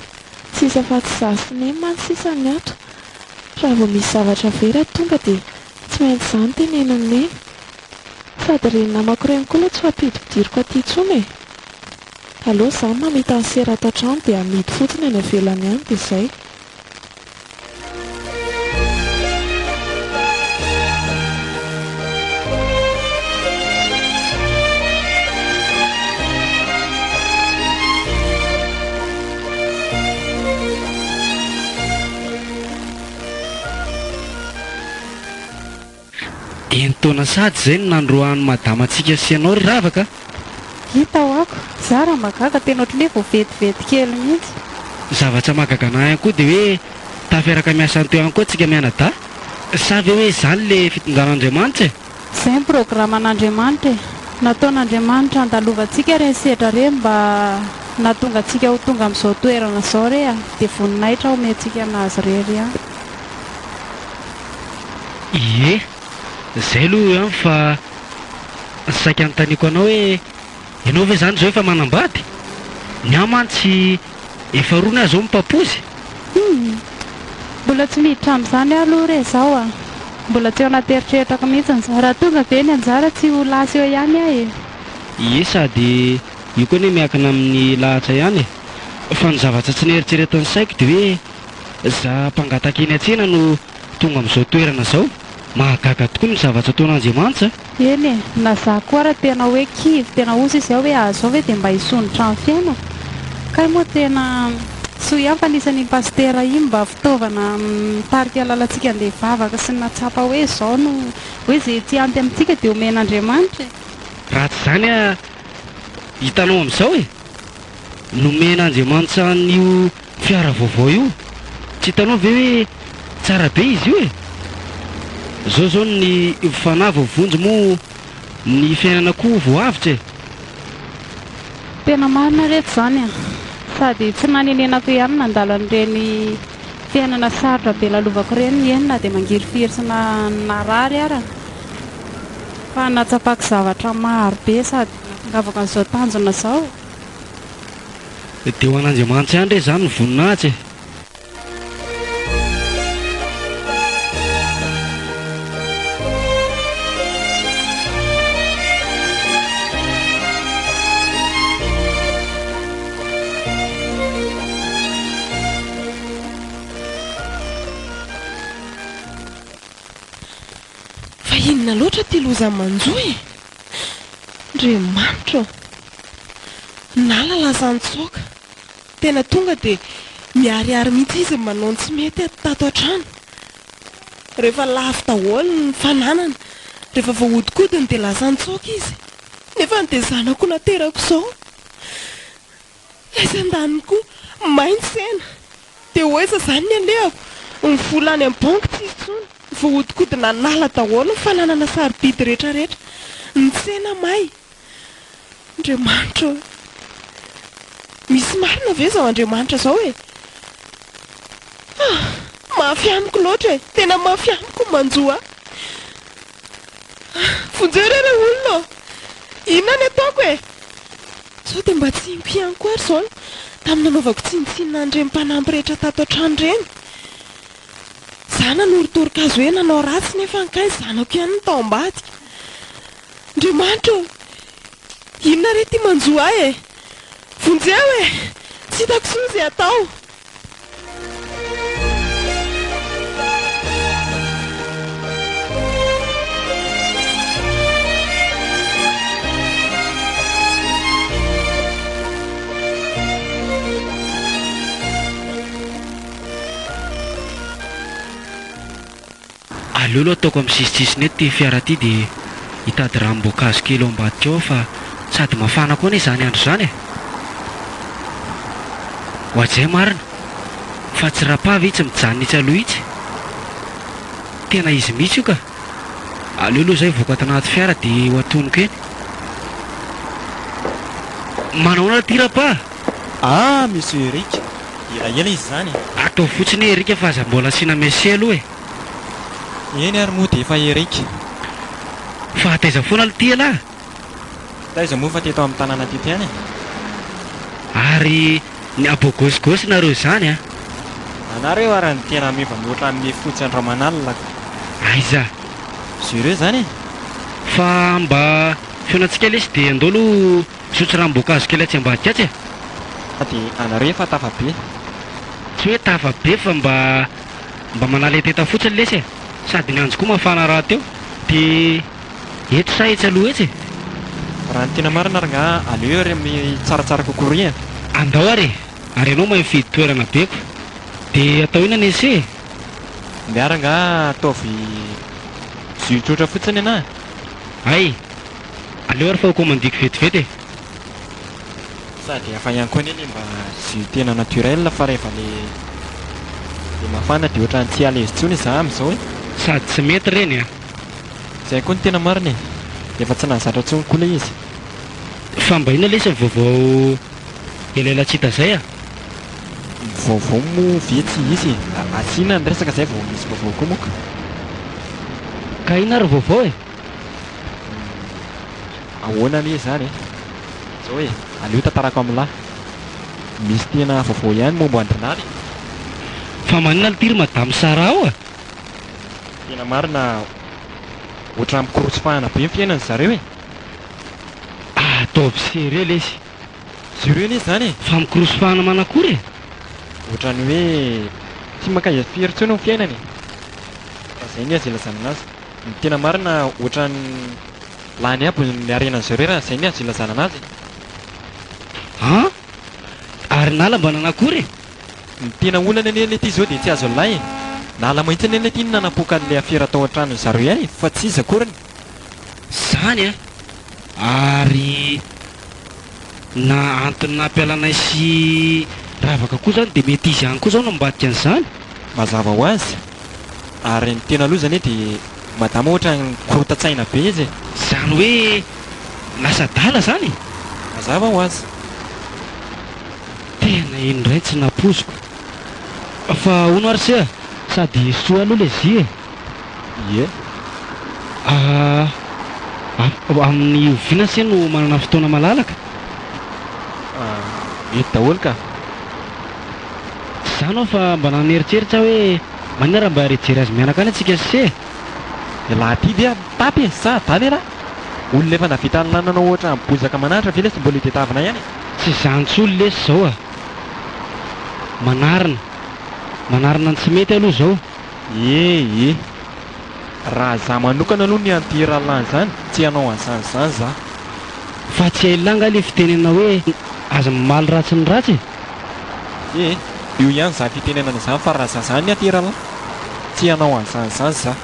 [SPEAKER 1] Tsisy afa-tsy izaho sy Neny mantsy sisa ny ato. Raha vao misy zavatra very ato tonga dia tsy maintsy izaho no tenenin'i Neny. Sady ireny namako ireny koa aloha tsy ho ampidipidiriko aty intsony e! Aleo za mamita ny sera ato an-trano dia amidy fotsiny any ivelany any dia izay.
[SPEAKER 2] Enin-taona sady izay no nandroahan'i madama antsika sy ianao ry Ravaka a!
[SPEAKER 5] Hita ho'ako, za raha mba gaga tena ohatran'ny hoe vao vetivety kely mihitsy.
[SPEAKER 2] Zavatra mahagaga anah ihany koa dia hoe tafiaraka miasa teo ihany koa tsika mianadahy? Sa ve hoe izany le fitondran'Andriamanitra e?
[SPEAKER 5] Izay ny programan'Andriamanitra e! Nataon'Andriamanitra handalovantsika ireny sedra ireny mba nahatonga antsika ho tonga amin'izao toerana izao re a! Dia voninahitra omentsika an'Azy irery ihany.
[SPEAKER 2] Ie, zay aloha ihany fa saika anontaniako anao hoe ianao ve zany zao efa manambady? Ny ahy mantsy efa roa ny ahy zao mipapozy.
[SPEAKER 5] Humm! Mbola tsy miditra amin'izany aho aloha re izao a! Mbola tsy ao anaty eritreritrako mihitsy izany. Raha tonga ve ny anjara tsy ho lasa eo ihany aho e!
[SPEAKER 2] Ie sady io koa anie miankina amin'ny lahatra ihany e! Fa ny zavatra tsy neritreretin'ny saiko dia hoe Za mpangataka eny an-tsena no tonga amin'izao toerana izao. Mahagaga tokoa ny zavatra ataon'Andriamanitra a!
[SPEAKER 5] Eny e, na za koa ara tena hoe kivy, tena osa izy ao hoe ah zao ve dia mba hisondrotra ny fiainako? Kay moa tena soa ihany fa anisan'iny pasitera iny mba fitaovana mitarika lalantsika andeha hivavaka sy nahatsapa hoe zao no hoe ze tsy ampy amintsika dia omen'Andriamanitra e!
[SPEAKER 2] Raha tsy izany ah hitanao amin'izao e! Nomen'Andriamanitra an'io Fiara vaovao io, tsy hitanao ve hoe tsara be izy io e? Zao zao ny fanahy voavonjy moa ny fiainana koa voavotra e!
[SPEAKER 5] Tena marina reto izany an! Sady tsy nanenenako ihany nandalo an'ireny fiainana sarotra be lalovako ireny, eny na dia mangirifiry sy narary ara, fa nahatsapako zavatra maro be sady. Angavako an'izao tanjona izao.
[SPEAKER 2] Dia ho an'Andriamanitra ihany re izany ny voninahitra e!
[SPEAKER 4] Fa inona loatra ity loza manjo e? Andriamanitra ô! Nala lasa nitsoaka. Tena tonga dia miharihary mihitsy izy manao ny tsy mety tato an-trano. Rehefa lafo daholo ny fananana, rehefa voahodinkodiny dia lasa nitsoaka izy. Nefa dia zanako naterako izao. Lasa andaniny koa, may ny tsena. Dia ho aiza izany ny alehako? Ny vola any amin'ny banky tsy hisy intsony. Voahodinkodina hanala daholo ny fananana sarobidy rehetra rehetra. Ny tsena may. Andriamanitra ô! Misy marina ve izao Andriamanitra izao e? Ah! Mafy amiko loatra e! Tena mafy amiko ny manjo ahy. Ah! Vonjeo re ireo olona ô! Inona ny ataoko e? Sao dia mba tsiniko ihany koa ary izao tamin'ny nanaovako tsinontsinona an'ireny mpanampy rehetra tato an-trano ireny. Izaho nanorotoroka azy hoe nanao ratsy nefa ankay zanako ihany no tao ambadika. Andriamanitra ô! Inona re ity manjo ahy e? Vonjeo e! Tsy hitako intsony izay atao.
[SPEAKER 2] Aleo aloha ataoko amin'ny sisintsisiny eto ity fiara ity dia hitady ranom-boankazo kely ao ambadika ao aho fa sady mafana koa anie izany andro izany e! Oadray marina fa tsy rapavy itsy mijanona itsy aloha itsy? Tena izy mihitsy io ka! Aleo aloha izay hivoaka ato anaty fiara dia ho atoniko eny. Manahoana ity rapa?
[SPEAKER 3] Ah Monsieur Eric, elaela izy izany e!
[SPEAKER 2] Ataovy fotsiny hoe Eric fa aza mbola asiana Monsieur aloha e!
[SPEAKER 3] Eny ary moa dia efa Eric.
[SPEAKER 2] Fa taiza foana aloha ity ialahy?
[SPEAKER 3] Taiza moa fa teto amin'ny tanàna teto ihany e!
[SPEAKER 2] Ary ny abogôsigôsy nareo izany a!
[SPEAKER 3] Anareo ary no tena miova mihoatra amin'ny fotsy andro aman'alina ko!
[SPEAKER 2] Aiza?
[SPEAKER 3] Sérieux zany e!
[SPEAKER 2] Fa mba fihaonantsika lesy dia andao aloha hisotro ranom-boankazo kely atsy ambadika atsy e!
[SPEAKER 3] Dia anareo efa tafa be.
[SPEAKER 2] Tsy hoe tafa be fa mba mba manala hetaheta fotsiny lesy e! Sady ny andro koa mafana rahateo. Dia eto sa etsy aloha etsy e?
[SPEAKER 3] Raha ny tena marina ary angaha aleo ery amin'ny tsaratsara kokoa ery e!
[SPEAKER 2] Andao ary e! Ary ianao mahay mifidy toerana be ko! Dia atao inona ny essai e?
[SPEAKER 3] Ndeha ary angaha ataovy jus tsotra fotsiny anahy?
[SPEAKER 2] Hay! Aleo ary fa ho commandiko vetivety e!
[SPEAKER 3] Sady hafa ihany koa anie le mba jus tena naturel fa rehefa le le mafana dia ohatran'ny tsy à l'aise intsony za amin'izao e!
[SPEAKER 2] Sady tsy mety ireny a!
[SPEAKER 3] Zay koa no tena marina e! Efa tsy nahazatra intsony koa le izy.
[SPEAKER 2] Fa mba inona lesy ny vaovao elaela tsy hita zay a?
[SPEAKER 3] Ny vaovao moa ve tsy hisy e! Asiana ny resaka zay vao misy vaovao koa moa ka.
[SPEAKER 2] Ka inona ary ny vaovao e?
[SPEAKER 3] Ahoana anie izany e? Zao e, aleo tantarako amin'lah. Misy tena vaovao ihany momba an-dry Nala e.
[SPEAKER 2] Fa maninona l'ty ry madame Sarah ao a?
[SPEAKER 3] Tena marina, ohatran'ny mikorosy fahana be ny fiainan-dry zareo e.
[SPEAKER 2] Ataovy sérieux lesy.
[SPEAKER 3] Sérieux anie izany e.
[SPEAKER 2] Fa mikorosy fahana manakory e?
[SPEAKER 3] Ohatran'ny hoe tsy mankaiza firy intsony ny fiainany e. Raha izay ny azo ilazana anazy. Ny tena marina ohatran'ny lany aby ny harenan zareo raha izay ny azo ilazana anazy e.
[SPEAKER 2] An! Ary Nala mba nanakory e?
[SPEAKER 3] Ny tena olana anie lety izao dia tsy azo lahy e! Nala mihitsy anie lety no nanapoaka an'ilay afera tao an-tranony zareo ihany e, fa tsy iza akoriny.
[SPEAKER 2] Zany an! Ary na antony nampiala anay sy Ravaka koa zany dia mety izy ihany koa zao no ambadika an'izany?
[SPEAKER 3] Mazava ho azy. Ary ny tena loza anie dia madama ohatran'ny mikorontan-tsaina be izy e!
[SPEAKER 2] Izany hoe lasa adala izany e?
[SPEAKER 3] Mazava ho azy.
[SPEAKER 2] Tena iny indray tsy nampoiziko. Fa hono ary se a, sady soa aloha le zy e!
[SPEAKER 3] Ie.
[SPEAKER 2] Ah. Amin'ny oviana se no manana fotoana malalaka?
[SPEAKER 3] Mety daholo ka.
[SPEAKER 2] Tsy izany aho fa mba naneritreritra aho hoe maninona raha mba hijery azy mianaka any antsika sy se e?
[SPEAKER 3] Ialahy ity ve mitapy e? Sa adala ialahy? Olona efa nahavita ny nanana ohatran'ny bozaka mananatra ve lesy mbola hitadiavina ihany e?
[SPEAKER 2] Tsy izany intsony lesy izao a! Manarina. Manarina ny tsy mety aloha izao.
[SPEAKER 3] Ee. Raha za manokana aloha ny an'ity rahalahy izany, tsy hanao an'izany izany za.
[SPEAKER 2] Fa tsy hain'lah angaha le fitenenana hoe aza mamaly ratsy ny ratsy e?
[SPEAKER 3] Ee, io ihany izany fitenenana izany fa raha za izany ny aty rahalahy, tsy hanao an'izany izany za.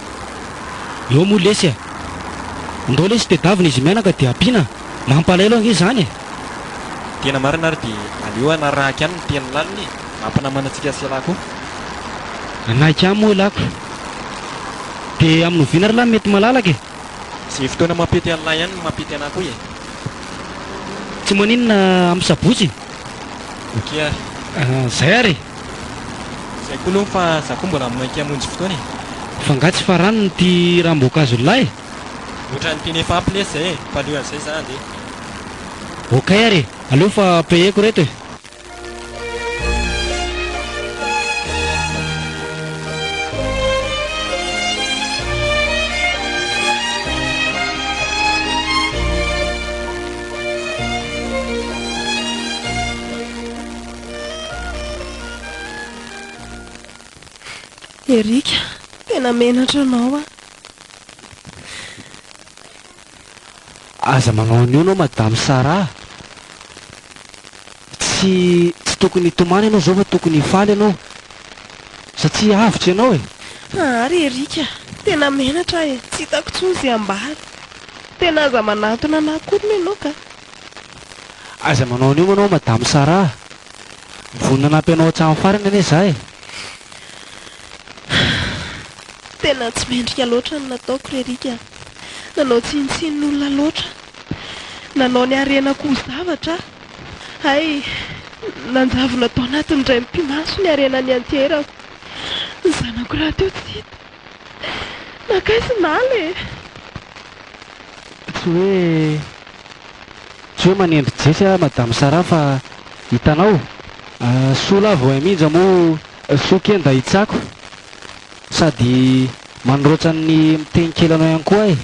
[SPEAKER 2] Eo moa lesy a! Ndao lesy tedavina izy mianaka dia ampiana, mampalahelo ange izany e!
[SPEAKER 3] Tena marina ary dia aleo hanarahako ihany ny teny lalina e! Mampinamana antsika sy ialahy koa.
[SPEAKER 2] Hanaiky ihany moa ialahy ko. Dia amin'ny oviana ry lahy mety malalaka e?
[SPEAKER 3] Izay fotoana mampety an'lah ihany no mampety anah koa e!
[SPEAKER 2] Tsy maninona amin'ny sabotsy?
[SPEAKER 3] Ok ary.
[SPEAKER 2] Zay ary e!
[SPEAKER 3] Zay koa aloha fa za koa mbola maika hamonjy fotoana e!
[SPEAKER 2] Fa nga tsy faraniny ity ranom-boankazon'lah e?
[SPEAKER 3] Ohatran'ny teny efa ampy lesy zay e! Fa aleo an'izay za andeha.
[SPEAKER 2] Ok ary e! Aleo fa payeko reto e!
[SPEAKER 4] Eric, tena menatra anao aho.
[SPEAKER 2] Aza manao an'io anao madame Sarah. Tsy tsy tokony hitomany ianao izao fa tokony hifaly ianao satria avotra ianao e!
[SPEAKER 4] Aa ry Eric a! Tena menatra aho e! Tsy hitako intsony izay ambara. Tena aza manantona anah akoriny ianao ka!
[SPEAKER 2] Aza manao an'io manao madame Sarah a! Vonona hanampy anao hatramin'ny farany anie za e!
[SPEAKER 4] Tena tsy mendrika loatra ny nataoko ry Eric a! Nanao tsinontsinon'olona loatra aho. Nanao ny harenako ho zavatra aho. Hay, nanjavona tao anatin'ny indray mipi-maso ny harena nianteherako. Ny zanako rahateo tsy hita. Nankaiza i Nala e?
[SPEAKER 2] Tsy hoe tsy hoe manendry Jesy aho Madame Sarah fa hitanao, soa lahy vao haimindra moa soa kenda hitsako sady manoroatra ny miteny kely anao ihany koa aho e.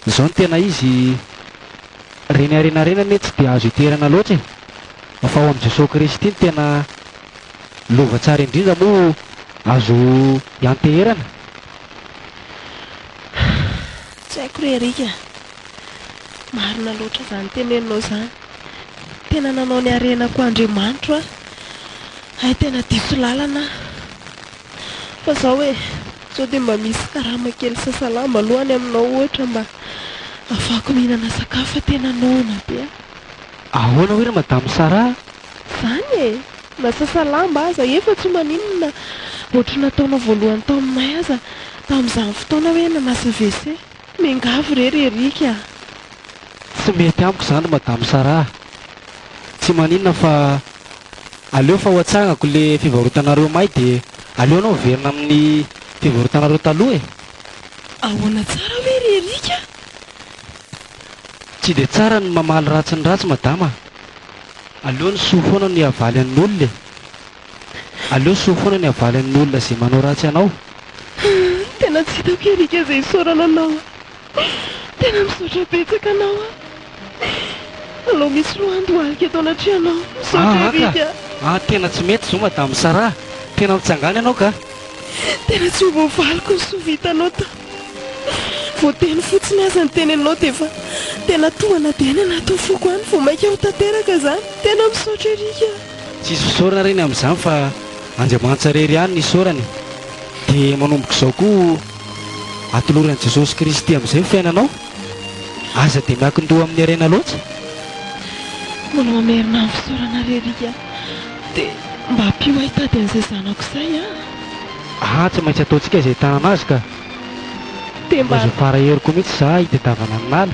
[SPEAKER 2] Izao no tena izy, Reny harena reny anie tsy dia azo itoerana loatra e! Fa ao amin'i Jesoa Kristy no tena lova tsara indrindra moa azo ianteherana.
[SPEAKER 4] Tsy haiko re Eric a! Marina loatra izany teneninao izany. Tena nanao ny harenako Andriamanitro aho. Hay tena diso lalana aho. Fa zao e, sao dia mba misy karama kely sasalamba aloha any aminao ohatra mba afahako mihinana sakafo fa tena noana be aho.
[SPEAKER 2] Ahoana hoy ry madame Sarah?
[SPEAKER 4] Zany e! Na sasalamba aza efa tsy maninona ohatry nataonao voalohany tao aminay aza tamin'izany fotoana hoe nanasa WC. Miangavy re ry Eric a!
[SPEAKER 2] Tsy mety amiko izany ry madame Sarah. Tsy maninona fa aleo fa ho atsangako le fivarotanareo may de aleo anao miverina amin'ny fivarotanareo taloha e!
[SPEAKER 4] Ahoana tsara hoe ry Eric a!
[SPEAKER 2] Tsy de tsara ny mamaly ratsy ny ratsy madama a! Aleo ny soa foana no hiavaly an'ny olona e! Aleo soa foana ny havaly an'ny olona izay manao ratsy anao.
[SPEAKER 4] Tena tsy hitako Eric izay isaorana anao a! Tena misaotra betsaka anao aho. Alao misy lohandohalika eto anatrehanao. Misaotra
[SPEAKER 2] Aa
[SPEAKER 4] Eric
[SPEAKER 2] ka!
[SPEAKER 4] a!
[SPEAKER 2] Aa tena tsy mety izao madame Sarah! Tena mitsangana ianao ka!
[SPEAKER 4] Tena tsy ho voavaliko ny soa vitanao tamiko. Vao teny fotsiny aza ny teneninao dia efa tena tohana be any anatin'ny foko any. Vao mainka ho tanteraka izany. Tena misaotra Eric a!
[SPEAKER 2] Tsisy fisaorana re ny amin'izany fa Andriamanitra irery ihany no isaorana e! Dia manomboka izao koa atolory an'i Jesosy Kristy amin'izay ny fiainanao. Aza dia miankin-doha amin'ny harena loatra.
[SPEAKER 4] Mbola mamerina ny fisaorana re Eric a! Dia mba ampio ahy hitady an'izay zanako izay a!
[SPEAKER 2] Aa tsy maintsy ataontsika izay hitanana azy ka!
[SPEAKER 4] Dia mba.
[SPEAKER 2] Azo fara heriko mihitsy za hitadiavana an'i Nala.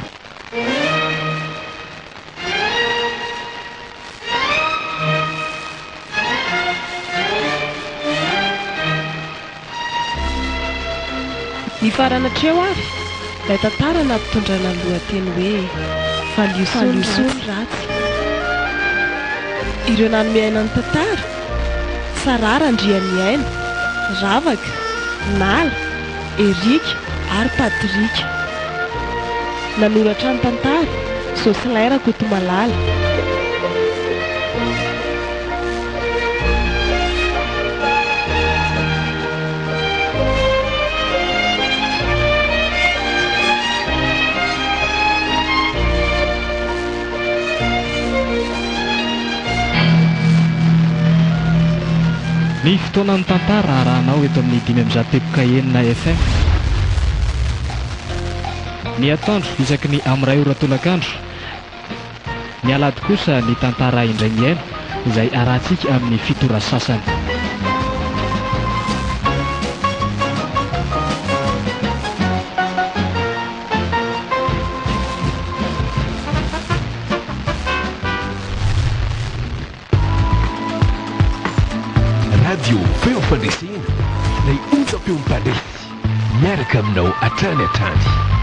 [SPEAKER 4] Nifarana hatreo ary. Ilay tantara nampitondrana ny lohateny hoe Valio soa ny ratsy. Ireo nanome aina ny tantara, Sarah Randrianiaina, Ravaka, Nala, Eric ary Patrick. Nanoratra ny tantara, Jocelyn Rakotomalala.
[SPEAKER 6] Ny fotoanan'ny tantara arahanao eto amin'ny 105.6 FM. Ny atoandro isaky ny amin'ny iray ora tolakandro. Ny alahady kosa ny tantara indray mihaino izay arahantsika amin'ny fito ora sasany.
[SPEAKER 7] Radio Feo Fandresena, ilay onjam-peo mpandresy, miaraka aminao hatrany hatrany.